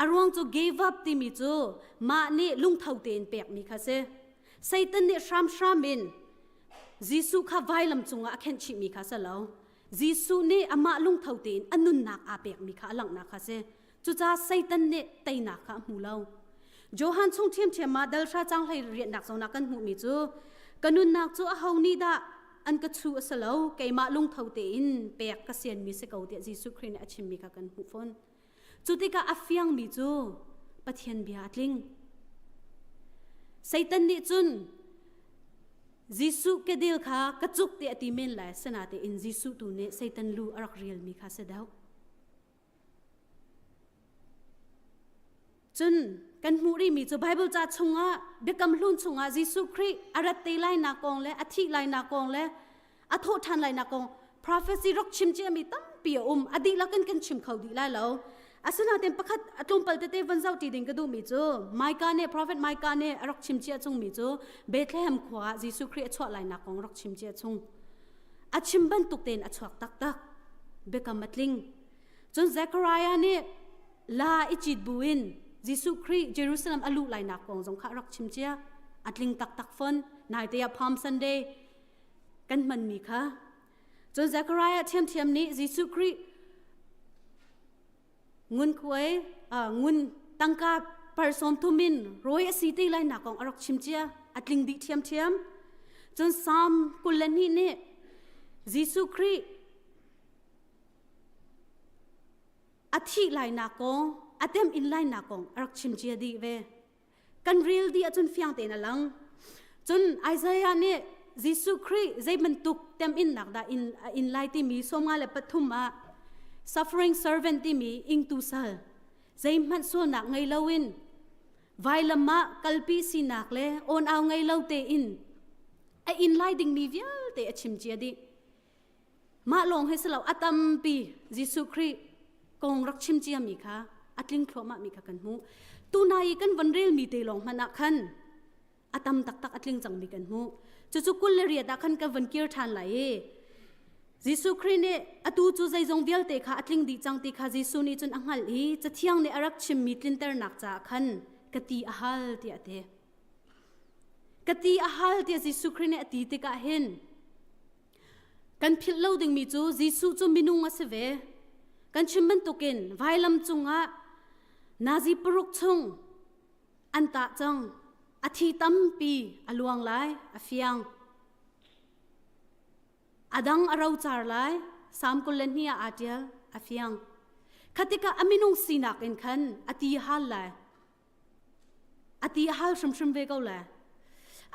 A ruang cu gave up timi cu mah nih lungtho tein pekmi kha si. Satan nih hramhram in Jesuh kha vailam cungah a khenh chihmi kha si lo. Jesuh nih amah lungtho tein a nunnak aa pekmi kha a langhnak kha si. Cucaah Satan nih teinak kha a hmu lo. Johan chung ṭhiamṭhiam ah dalhra cang hlei rianhnak zawn ah kan hmuhmi cu ka nunnak cu aho nih dah an ka chu a si lo keimah lungtho tein pek ka sianmi si ko tiah Jesuh Khrih nih a chimmi kha kan hmuh fawn. Cu tikah a fiangmi cu Pathian bia a tling. Satan nih cun. Jesuh kedil kha ka cuk ti a ti men lai sinatein Jesuh tu nih Satan lu a rak rialmi kha si deuh. Cun kan hmuh rihmi cu Bible ca chungah Biakam Hlun chungah Jesuh Khrih a rat te lainak kong le a thih lainak kong le a thawh ṭhan lainak kong prophecy rak chim ciami tampi a um. A dihlak in kan chim kho dih lai lo. Asinain pakhat a tlawmpal tete van zoh ṭi ding ka duhmi cu Micah nih prophet Micah nih a rak chim cia chungmi cu Bethlehem khua ah Jesuh Khrih a chuah lainak kong rak chim cia chung. A chim bantuk tein a chuak taktak. Biakam a tling. Cun Zechariah nih la i cit buin Jesuh Khrih Jerusalem a luh lainak kong zong kha a rak chim cia. A tling taktak fon. Naite ah Palm Sunday kan hmanmi kha. Cun Zechariah ṭhiamṭhiam nih Jesuh Khrih ngunkhuai ngun tangka par sawm thum in rawi a si ti lainak kong a rak chim cia. A tling dih ṭhiamṭhiam. Cun Psalm 22 nih Jesuh Khrih a thih lainak kong, a tem in lainak kong a rak chim cia dih ve. Kan rel dih ahcun fiang tein a lang. Cun Isaiah nih Jesuh Khrih zei bantuk teminnak dah in, in lai timi 53 ah suffering servant timi ingtu sal zeihmanh sualnak ngei loin vailam ah kalpi sinak le awn au ngei lo tein a in lai dingmi vialte a chim cia dih. Mah lawng hi si lo a tampi Jesuh Khrih kong rak chim ciami kha a tling thluahmahmi kha kan hmuh. Tunai i kan von relmi te lawng hmanh ah khan a tam taktak a tling cangmi kan hmuh. Cucu 28 ah khan kan von kir ṭhan lai i Jesuh Khrih nih atu cu zeizong vialte kha a tling dih cang ti kha Jesuh nih cun a hngalh i Cathiang nih a rak chimmi tlinternak caah khan ka ti a hal tiah a ti. Ka ti a hal tiah Jesuh Khrih nih a ti tikah hin Kan philh lo dingmi cu Jesuh cu minung a si ve. Kan chim bantukin vailam cungah nazi paruk chung an tah cang. A thi tampi a luang lai, a fiang. A dang a rocar lai, Salm 22 ah aa ṭial, a fiang. Khatikah a minung sinak in khan a ti hal lai. A ti a hal hrimhrim ve ko le.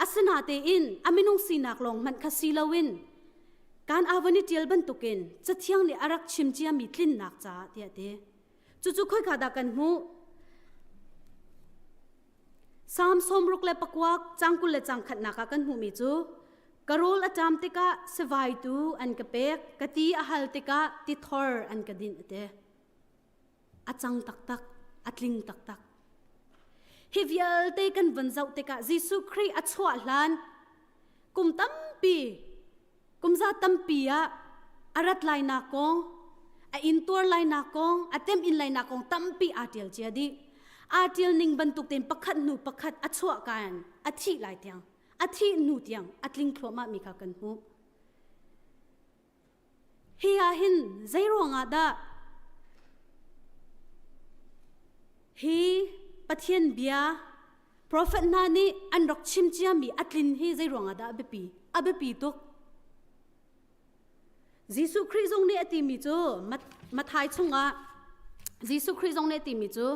Asinatein a minung sinak lawng hmanh kha si loin kan avon i ṭial bantukin Cathiang nih a rak chim ciami tlinnak caah tiah ti. Cucu khoika dah kan hmuh? Salm 69 cang 20 le cang khatnak ah kan hmuhmi cu ka rawl a ṭam tikah sivai tu an ka pek, ka ti a hal tikah tithor an ka dinh a ti. A cang taktak, a tling taktak. Hi vialte kan van zoh tikah Jesuh Khrih a chuah hlan kum tampi, kum za tampi ah a rat lainak kong, a intuar lainak kong, a temhin lainak kong tampi aa ṭial cia dih. Aa ṭial ning bantuk tein pakhat hnu pakhat a chuah kaan a thih lai tiang, a thih hnu tiang a tling thluahmah mi kha kan hmuh. Hi ah hin zei ruangah dah hi Pathian bia profet hna nih an rak chim ciami a tlin hi zei ruangah dah a biapi? A biapi tuk. Jesuh Khrih zong nih a timi cu Matthai chungah Jesuh Khrih zong nih a timi cu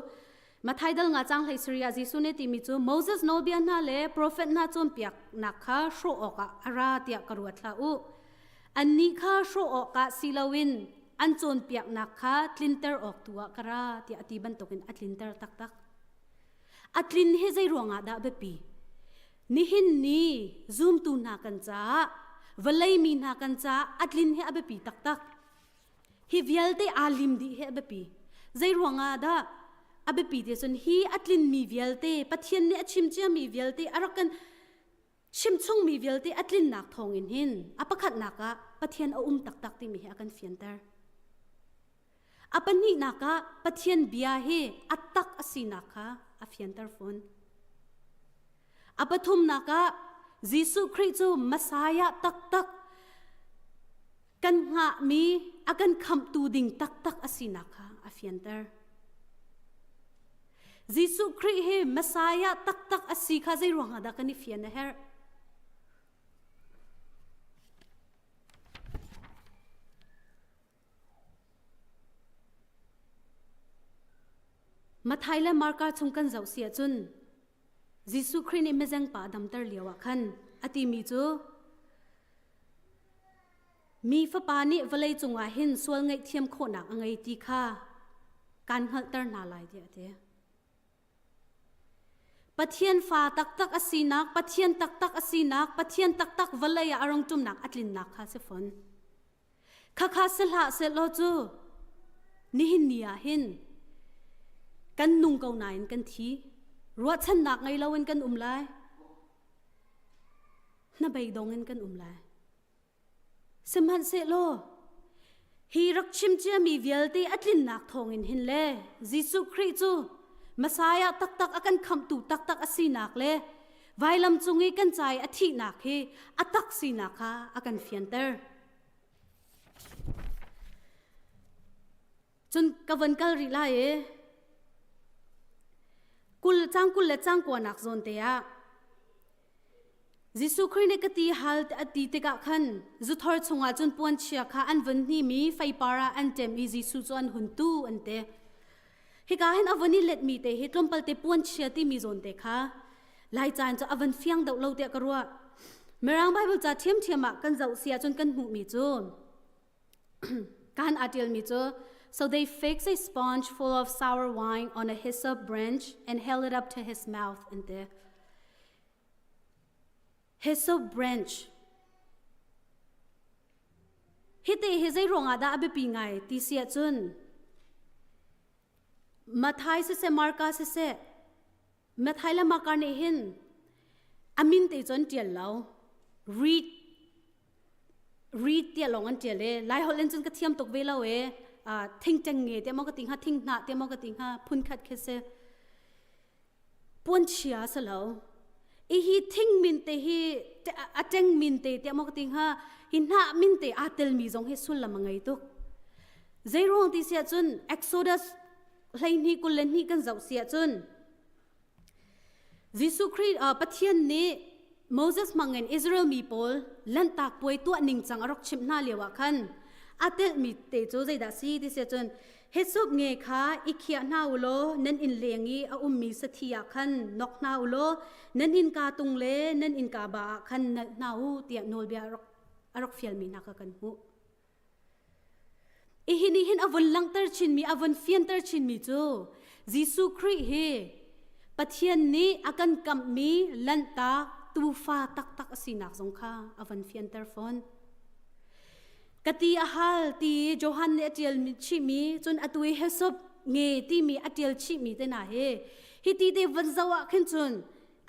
Matthai dal nga cang hlei Syria Jesuh nih timi cu Moses nawlbia hna le profet hna cawnpiaknak kha hrawh awkah a ra tiah ka ruat hlah u. Annih kha hrawh awkah si loin an cawnpiaknak kha tlinter awk tu ah ka ra tiah a ti bantukin a tlinter taktak. A tlin hi zei ruangah dah biapi? Nihin ni zumtu hna kan caah, vawlei mi hna kan caah a tlin hi a biapi taktak. Hi vialte aa lim dih hi a biapi. Zei ruangah dah a biapi ti cun hi a tlinmi vialte Pathian nih a chim ciami vialte a rak kan chimchungmi vialte a tlinnak thawngin hin a pakhatnak ah Pathian a um taktak timi hi a kan fianter. A pahnihnak ah Pathian bia hi a tak a sinak kha a fianter fawn. A pathumnak ah Jesuh Khrih cu Messiah taktak kan hngahmi a kan khamhtu ding taktak a sinak kha a fianter. Jesuh Khrih hi Messiah taktak a si kha zei ruangah dah kan i fian a herh? Matthai le Marka chung kan zoh si ahcun Jesuh Khrih nih mizeng pa a damter lio ah khan. a timi cu Mi Fapa nih vawlei cungah hin sual ngaihthiam khawhnak a ngei ti kha kaan hngalhter hna lai tiah a ti. Pathian fa taktak a sinak, Pathian taktak a sinak, Pathian taktak vawlei ah a rung ṭumnak a tlinnak kha si fawn. Khakha si hlah sehlaw cu nihin ni ah hin kan nung ko nain kan thi. Ruahchannak ngei loin kan um lai. Hnabeidong in kan um lai. Sihmanhsehlaw hi rak chim ciami vialte a tlinnak thawngin hin le Jesuh Khrih cu Messiah taktak a kan khamhtu taktak a sinak le vailam cung i kan ca i a thihnak hi a tak sinak kha a kan fianter. Cun ka von kal rih lai i kul cang kul le cang kuanak zawn te ah Jesuh Khrih nih ka ti hal a ti tikah khan zuthor chungah cun puanchia kha an vun hnimi feipar ah an ṭem i Jesuh cu an hun tu an ti. Hika hin a vun i letmi te hi tlawmpal te puanchia timi zawn te kha Lai caan cu a van fiang deuh lo tiah ka ruah. Mirang Bible ca ṭhiamṭhiam ah kan zoh si ahcun kan hmuhmi cu kan aa ṭialmi cu So they fixed a sponge full of sour wine on a hyssop branch and held it up to his mouth an ti. Hyssop branch. Hiti hi zei ruangah dah a biapi ngai ti si ahcun Mathai siseh Marka siseh Mathai le Marka nih hin a min te cun ṭial lo read read tiah lawng an ṭial i Lai holh in cun ka thiam tuk ve lo i thing ṭeng nge tiah maw ka ti hnga thing hnah tiah maw ka ti hnga phun khat khi si puanchia a si lo i hi thing min te hi a ṭeng min te tiah maw ka ti hnga hi hnah min te aa telmi zong hi sullam a ngei tuk zei ruang ti si ahcun Exodus 12 22 kan zoh si ahcun Jesuh Khrih Pathian nih Moses hmangin Israel mi pawl Lanhtak puai tuah ningcang a rak chimh hna lioah khan a telhmi te cu zeidah si ti si ahcun Hyssop nge kha i khiah hna u law nan inn leng i a ummi sathi ah khan nok hna u law nan innka tung le nan innka ba ah khan nalh hna u tiah nawlbia a rak, a rak fialmi hna kha kan hmuh. Hi nih hin a vun langhter chinmi, a vun fianter chinmi cu Jesuh Khrih hi Pathian nih a kan kamhmi lanhtak tuufa taktak a sinak zong kha a vun fianter fawn. Ka ti a hal ti Johan nih a ṭial chihmi cun atu i Hyssop nge timi a ṭial chihmi te hna hi hi ti te vun zoh ah khin cun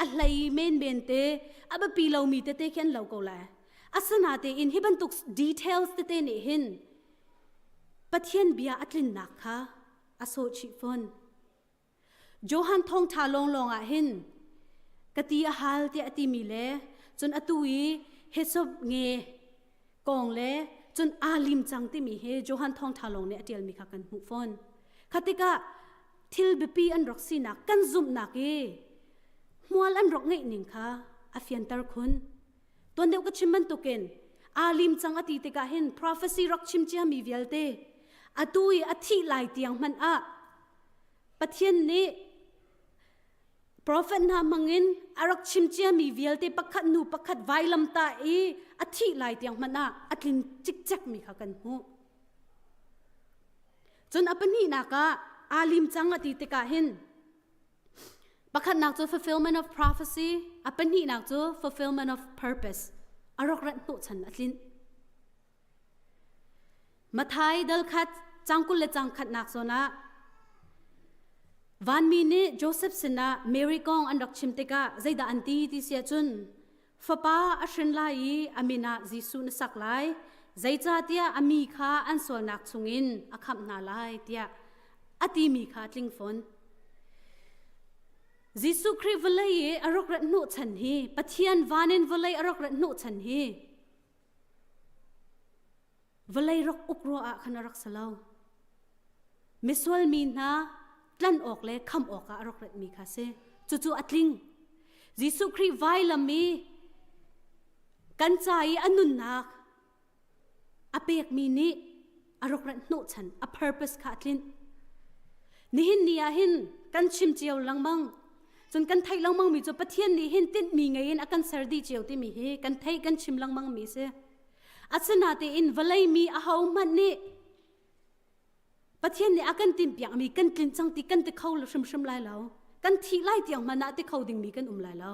a hlei menmen te a biapi lomi tete khi an lo ko lai. Asinain hi bantuk details tete nih hin Pathian bia a tlinnak kha a sawh chih fawn. Johan thawngṭha lawnglawng ah hin ka ti a hal tiah a timi le cun atu i hyssop nge kong le cun aa lim cang timi hi Johan thawngṭha lawng nih a ṭialmi kha kan hmuh fawn. Kha tikah thil biapi an rak sinak kan zumhnak i hmual an rak ngeih ning kha a fianter khun. Tuan deuh ka chim bantukin aa lim cang a ti tikah hin prophecy rak chim ciami vialte atu i a thih lai tiang hmanh ah Pathian nih prophet hna hmangin a rak chim ciami vialte pakhat hnu pakhat vailam tah i a thih lai tiang hmanh ah a tlin cikcek mi kha kan hmuh. Cun a pahnihnak ah aa lim cang a ti tikah hin Pakhatnak cu fulfillment of prophecy, a pahnihnak cu fulfillment of purpose. A rak rat hnawhchan a tlinh. Mathai dal khat cang kul le cang khatnak zawn ah vanmi nih Joseph sinah Mary kong an rak chim tikah zeidah an ti ti si ahcun fapa a hrin lai i a min ah Jesuh na sak lai zeicahtiah a mi kha an sualnak chungin a khamh hna lai tiah a timi kha tling fawn. Jesuh Khrih vawlei i a rak rat hnawhchan hi Pathian van in vawlei a rak rat hnawhchan hi vawlei rak uk ruah ah khan a rak si lo. Misual mi hna tlan awk le kham awkah a rak ratmi kha si. Cucu a tling. Jesuh Khrih vailam i kan ca i a nunnak a pekmi nih a rak rat hnawhchan a purpose kha a tlinh. Nihin ni ah hin kan chim cio lengmang. Cun kan theih lengmang mi cu Pathian nih hin tinhmi ngei in a kan ser dih cio timi hi kan theih kan chim lengmang mi si. Asinatein vawlei mi ahohmanh nih Pathian nih a kan timhpiakmi kan tlinh cang ti kan ti kho hrimhrim lai lo. Kan thih lai tiang hmanh ah ti kho dingmi kan um lai lo.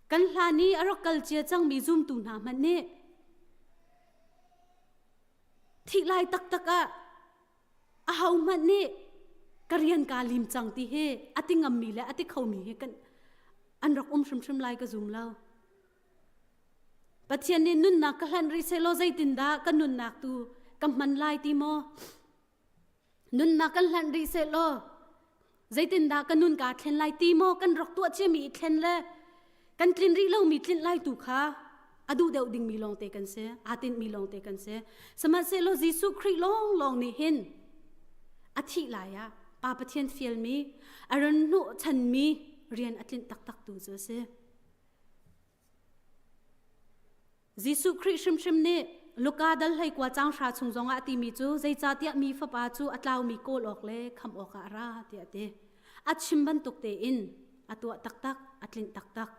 Kan hlan i a rak kal cia cangmi zumtu hna hmanh nih thih lai taktak ah ahohmanh nih ka rian kaa lim cang ti hi a ti ngammi le a ti khomi hi kan an rak um hrimhrim lai ka zum lo. Pathian nih nunnak ka hlanh rih sehlaw zeitindah ka nunnak tu ka hman lai ti maw? Nunnak kan hlanh rih sehlaw zeitindah ka nun kaa thlen lai ti maw kan rak tuah ciami i thlen le kan tlin rih lomi tlinh lai tu kha a duh deuh dingmi lawngte kan si aa tinhmi lawngte kan si sihmanhsehlaw Jesuh Khrih lawnglawng nih hin a thih lai ah Pa Pathian fialmi a run hnuh chanmi rian a tlinh taktak tu cu a si. Jesuh Khrih hrimhrim nih Luka dal hleikua caang hra chung zongah a timi cu zeicahtiah mi fapa cu a tlaumi kawl awk le khamh awkah a ra tiah a ti. A chim bantuk tein a tuah taktak, a tlinh taktak.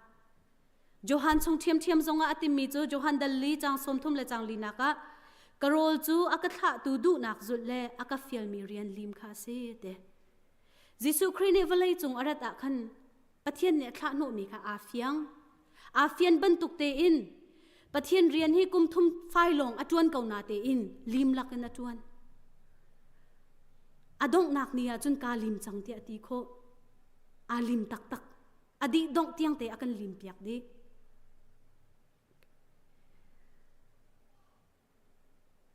Johan chung ṭhiamṭhiam zongah a timi cu Johan dal li caang 30 le caang linak ah ka rawl cu a ka thlahtu duhnak zulh le a ka fialmi rian lim kha a si ti. Jesuh Khrih nih vawlei cung a rat ah khan Pathian nih a thlahhnawhmi kha aa fiang. Aa fian bantuk tein Pathian rian hi kum thum fai lawng a ṭuan ko na tein lim lakin a ṭuan. A donghnak ni ah cun kaa lim cang tiah a ti khawh. Aa lim taktak. A dih dongh tiang te a kan lim piak dih.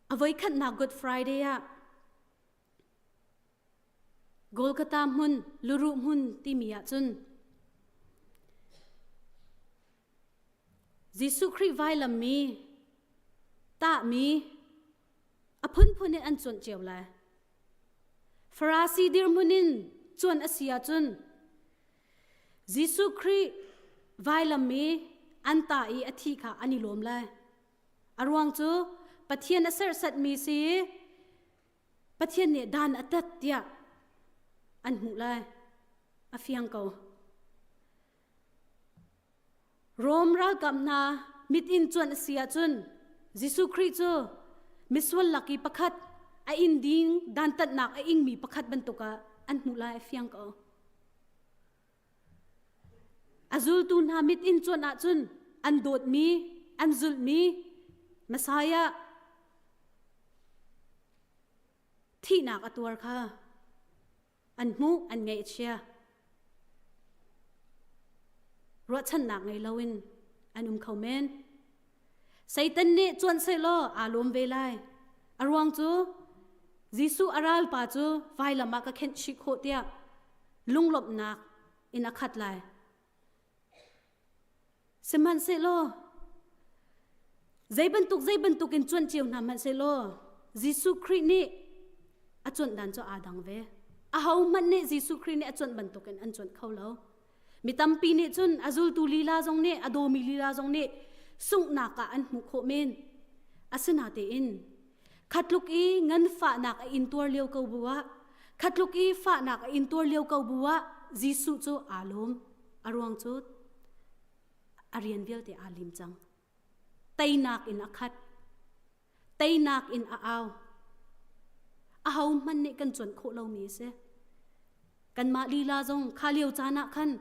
A voikhatnak Good Friday ah Golgotha hmun, luruh hmun timi ahcun Jesuh Khrih vailam mi tahmi a phunphun in an cuanh cio lai. Farasi dirhmun in cuan a si ahcun Jesuh Khrih vailam i an tah i a thi kha an i lawm lai. A ruang cu Pathian a serhsatmi si Pathian nih dan a tat tiah an hmuh lai. A fiang ko. Rom ralkap hna mit in cuanh a si ahcun Jesuh Khrih cu misual lak i pakhat a inn ding dantatnak a ingmi pakhat bantuk ah an hmuh lai a fiang ko. A zultu hna mit in cuanh ahcun an dawtmi, an zulhmi Messiah thihnak a tuar kha an hmuh, an ngaihchia. Ruahchannak ngei loin an um kho men. Satan nih cuanh sehlaw aa lawm ve lai. A ruang cu Jesuh a ralpa cu vailam ah ka khenh chih khawh tiah lunglawmhnak in a khat lai. Sihmanhsehlaw zei bantuk zei bantuk in cuanh cio hna hmanhsehlaw Jesuh Khrih nih a cuanh dan cu aa dang ve. Ahohmanh nih Jesuh Khrih nih a cuanh bantukin an cuanh kho lo. Mi tampi nih cun a zultu lila zong nih a dawmi lila zong nih sunghnak ah an hmuh khawh men. Asinatein khatluk i nganfahnak a intuar lio ko bu ah khatluk i fahnak a intuar lio ko bu ah Jesuh cu aa lawm. A ruang cu a rian vialte aa lim cang. Teinak in a khat. Teinak in a au. Ahohmanh nih kan cuanh khawh lomi a si. Kanmah lila zong kha lio caan ah khan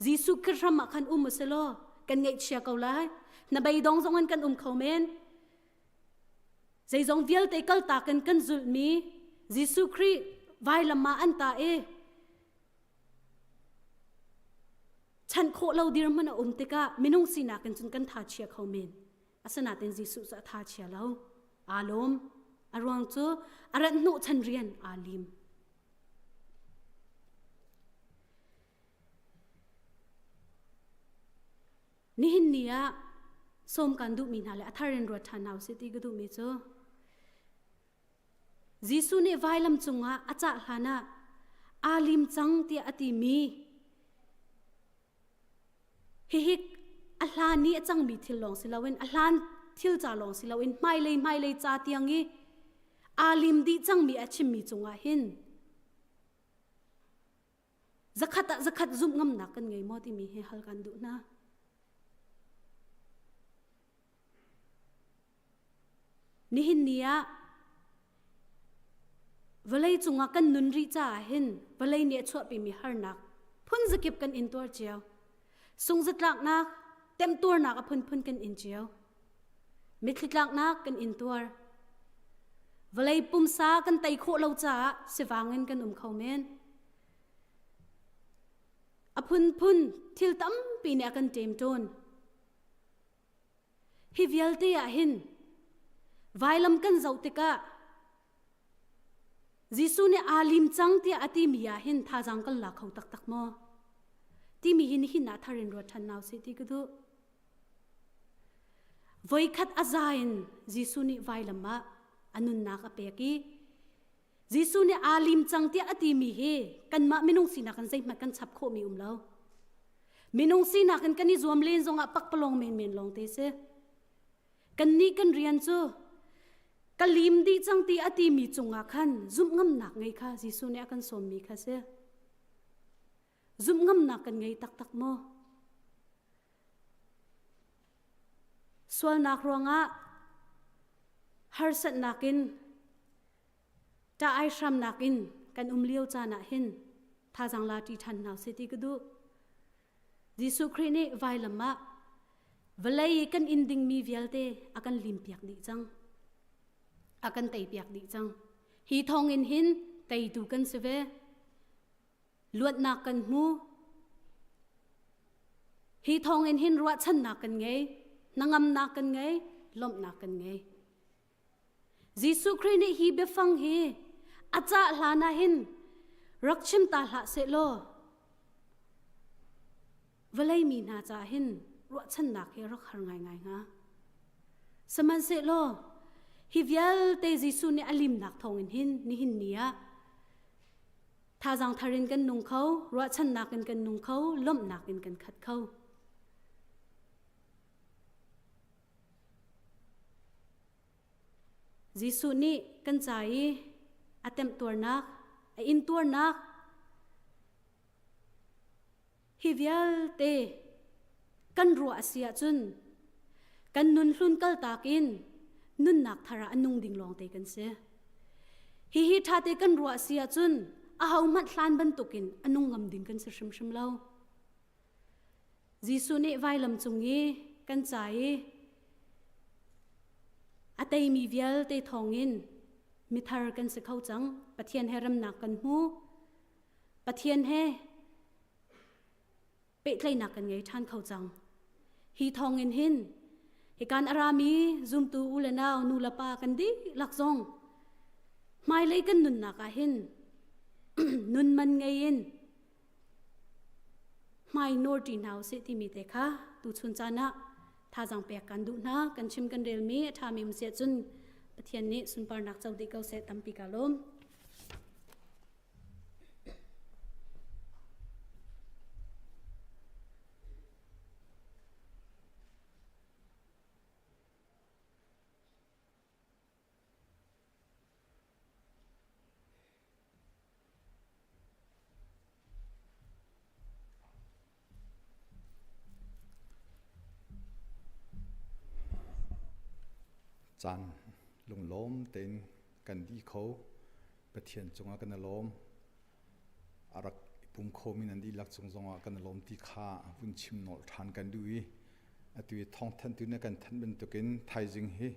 Jesuh Khrih hram ah khan um u si law kan ngaihchia ko lai. Hnabeidong zong in kan um kho men. Zeizong vialte kaltak in kan zulhmi Jesuh Khrih vailam ah an ta i chanh khawh lo dirhmun a um tikah minung sinak in cun kan tha chia kho men. Asinain Jesuh cu a tha chia lo. Aa lawm. A ruang cu a rat hnawh chan rian aa lim. Nihin ni ah sawm kan duhmi hna le a thar in ruat ṭhan hna usih ti ka duhmi cu Jesuh nih vailam cungah a cah hlan ah aa lim cang tiah a timi Hihi a hlan i a cangmi thil lawng si loin a hlan thil ca lawng si loin hmailei hmailei ca tiang i aa lim dih cangmi a chimmi cungah hin. Zakhat ah zakhat zumh ngamnak kan ngei maw timi hi hal kan duh hna. Nihin ni ah vawlei cungah kan nun rih caah hin vawlei nih a chuahpimi harnak phun zakip kan intuar cio. Sungzatlaknak, temtuarnak a phunphun kan in cio. Mitthli tlaknak kan intuar. Vawlei pumsa kan tei khawh lo caah sivang in kan um kho men. A phunphun thil tampi nih a kan ṭemṭawn. Hi vialte ah hin vailam kan zoh tikah Jesuh nih aa lim cang tiah a timi ah hin thazaang kan la kho taktak maw? Timi hi nihin ah thar in ruat ṭhan hna usih ti ka duh. Voikhat a za in Jesuh nih vailam ah a nunnak a pek i Jesuh nih aa lim cang tiah a timi hi kanmah minung sinak in zeihmanh kan chap khawhmi um lo. Minung sinak in kan i zuam len zongah pakpalawng menmen lawng te si. Kannih kan rian cu ka lim dih cang ti a timi cungah khan zumh ngamnak ngei kha Jesuh nih a kan sawmmi kha si. Zumh ngamnak kan ngei taktak maw? Sualnak ruangah harsatnak in ṭah ai hramnak in kan um lio caan ah hin thazaang la ṭi ṭhan hna usih ti ka duh. Jesuh Khrih nih vailam ah vawlei i kan inn dingmi vialte a kan limpiak dih cang. A kan teipiak dih cang. Hi thawngin hin teitu kan si ve. Luatnak kan hmu. Hi thawngin hin ruahchannak kan ngei, hnangamnak kan ngei, lawmhnak kan ngei. Jesuh Khrih nih hi biafang hi a cah hlan ah hin rak chim ta hlah seh law vawlei mi hna caah hin ruahchannak hi rak har ngaingai hnga. Sihmanhsehlaw hi vialte Jesuh nih a limnak thawngin hin nihin ni ah Thazaang thar in kan nung kho, ruahchannak in kan nung kho, lawmhnak in kan khat kho. Jesuh nih kan ca i a temhtuarnak, a intuarnak hi vialte kan ruah a si ahcun kan nun hlun kaltak in nunnak thar ah a nung ding lawngte kan si. Hihi ṭhate kan ruah a si ahcun ahohmanh hlan bantukin a nung ngam ding kan si hrimhrim lo. Jesuh nih vailam cung i kan ca i a teimi vialte thawngin mithar kan si kho cang. Pathian he remnak kan hmu. Pathian he pehtlaihnak kan ngei ṭhan kho cang. Hi thawngin hin hikan a rami zumtu u le nau nu le pa kan dihlak zong hmailei kan nunnak ah hin nun man ngei in hmai nawr ṭi hna usih timi te kha tuchun caan ah thazaang pek kan duh hna kan chim kan relmi a ṭhami um siah cun Pathian nih sunparnak co dih ko seh tampi ka lawm. Caan lunglawm tein kan dih kho. Pathian cungah kan i lawm. A rak i pum khomi nan dihlak cung zongah kan i lawm ti kha vun chim nolh ṭhan kan duh i atu i thawngthanhtu nih kan thanh bantukin thaizing hi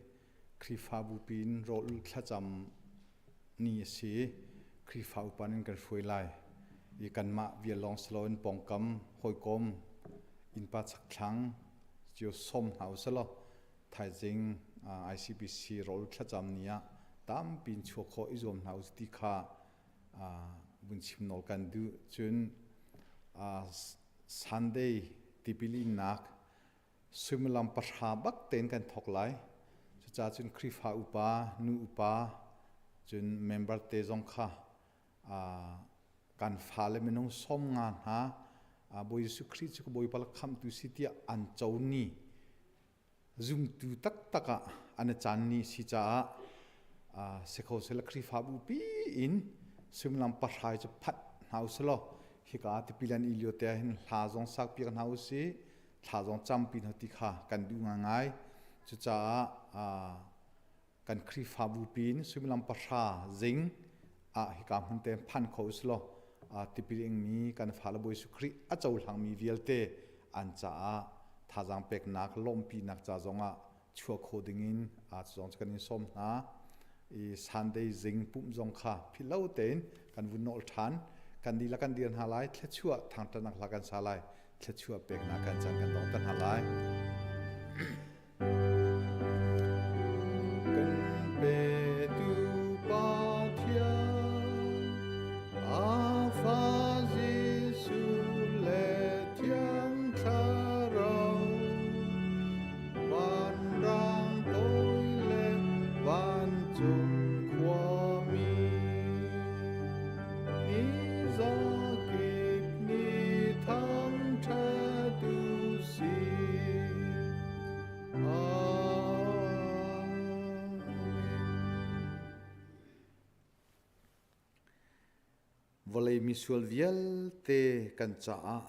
Khrihfabu piin rawl thlacam ni a si i Khrihfa upa nih kan hruai lai. I kanmah vial lawng si loin pawngkam, hawikom, innpa chakthlang cio sawm hna u selaw thaizing ICBC rawl thlacam ni ah tampi in chuak khawh i zuam hna u ti kha vun chim nawl kan duh. Cun Sunday tipilinnak suimilam pahra bak tein kan thawk lai. Cucaah cun Khrihfa upa, nu upa, cun member te zong kha kan fale minung 50 hna Bawi Jesuh Khrih cu ka Bawipa le khamhtu si tiah an co ni zumtu taktak ah an i caan ni si caah si kho seh le Khrihfabu pi in suimilam pahra cu phanh hna u selaw. Hika tipil an i lio te ah hin hla zong sak piak hna usih, thla zong campi hna ti kha kan duh ngaingai. Cucaah kan Khrihfabu pin suimilam 9 zing ah hika hmun te phan kho usih law tipil ingmi kan fale Bawi Jesuh Khrih a cohlangmi vialte an caah thazaang peknak lawmhpinak ca zongah chuah kho dingin zong cu kan in sawm hna. I Sunday zing pumh zong kha philh lo tein kan vun nawl ṭhan. Kan dihlak kan dir hna lai, thluachuah thangṭhatnak hla kan sa lai, thluachuah peknak kan caan kan dongter hna lai. Kan petu Pathian, a fa Jesuh le Thiang Thlarau, vanrang toi le vancung khuami, ni zakip nih thangṭhat u sih. Amen. Vawlei misual vialte kan caah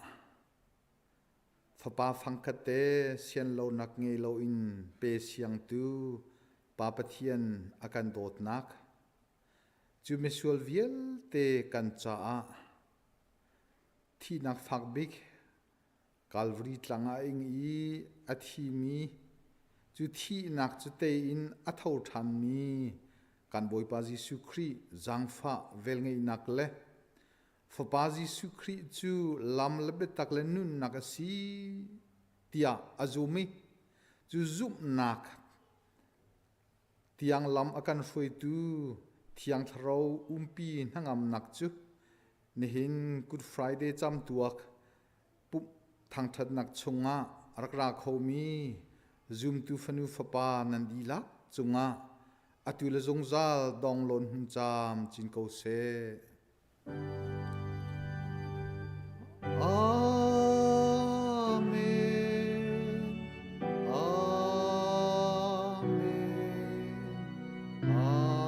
Fapa fangkhat te sian lonak ngei loin pe siangtu Pa Pathian a kan dawtnak, cu misual vialte kan caah thihnak fak bik Calvary tlang ah a ing i a thimi cu thihnak cu tei in a tho ṭhanmi kan Bawipa Jesuh Khrih zaangfah velngeihnak le Fapa Jesuh Khrih cu lam le biatak le nunnak a si tiah a zum i cu zumhnak tiang lam a kan hruaitu Thiang Thlarau umpi hnangamnak cu nihin Good Friday camtuak pumh thangṭhatnak chungah rak ra khomi zumtu fanu fapa nan dihlak cungah atu le zungzal donglawn hun caam cin ko seh. Amen. Amen. Amen.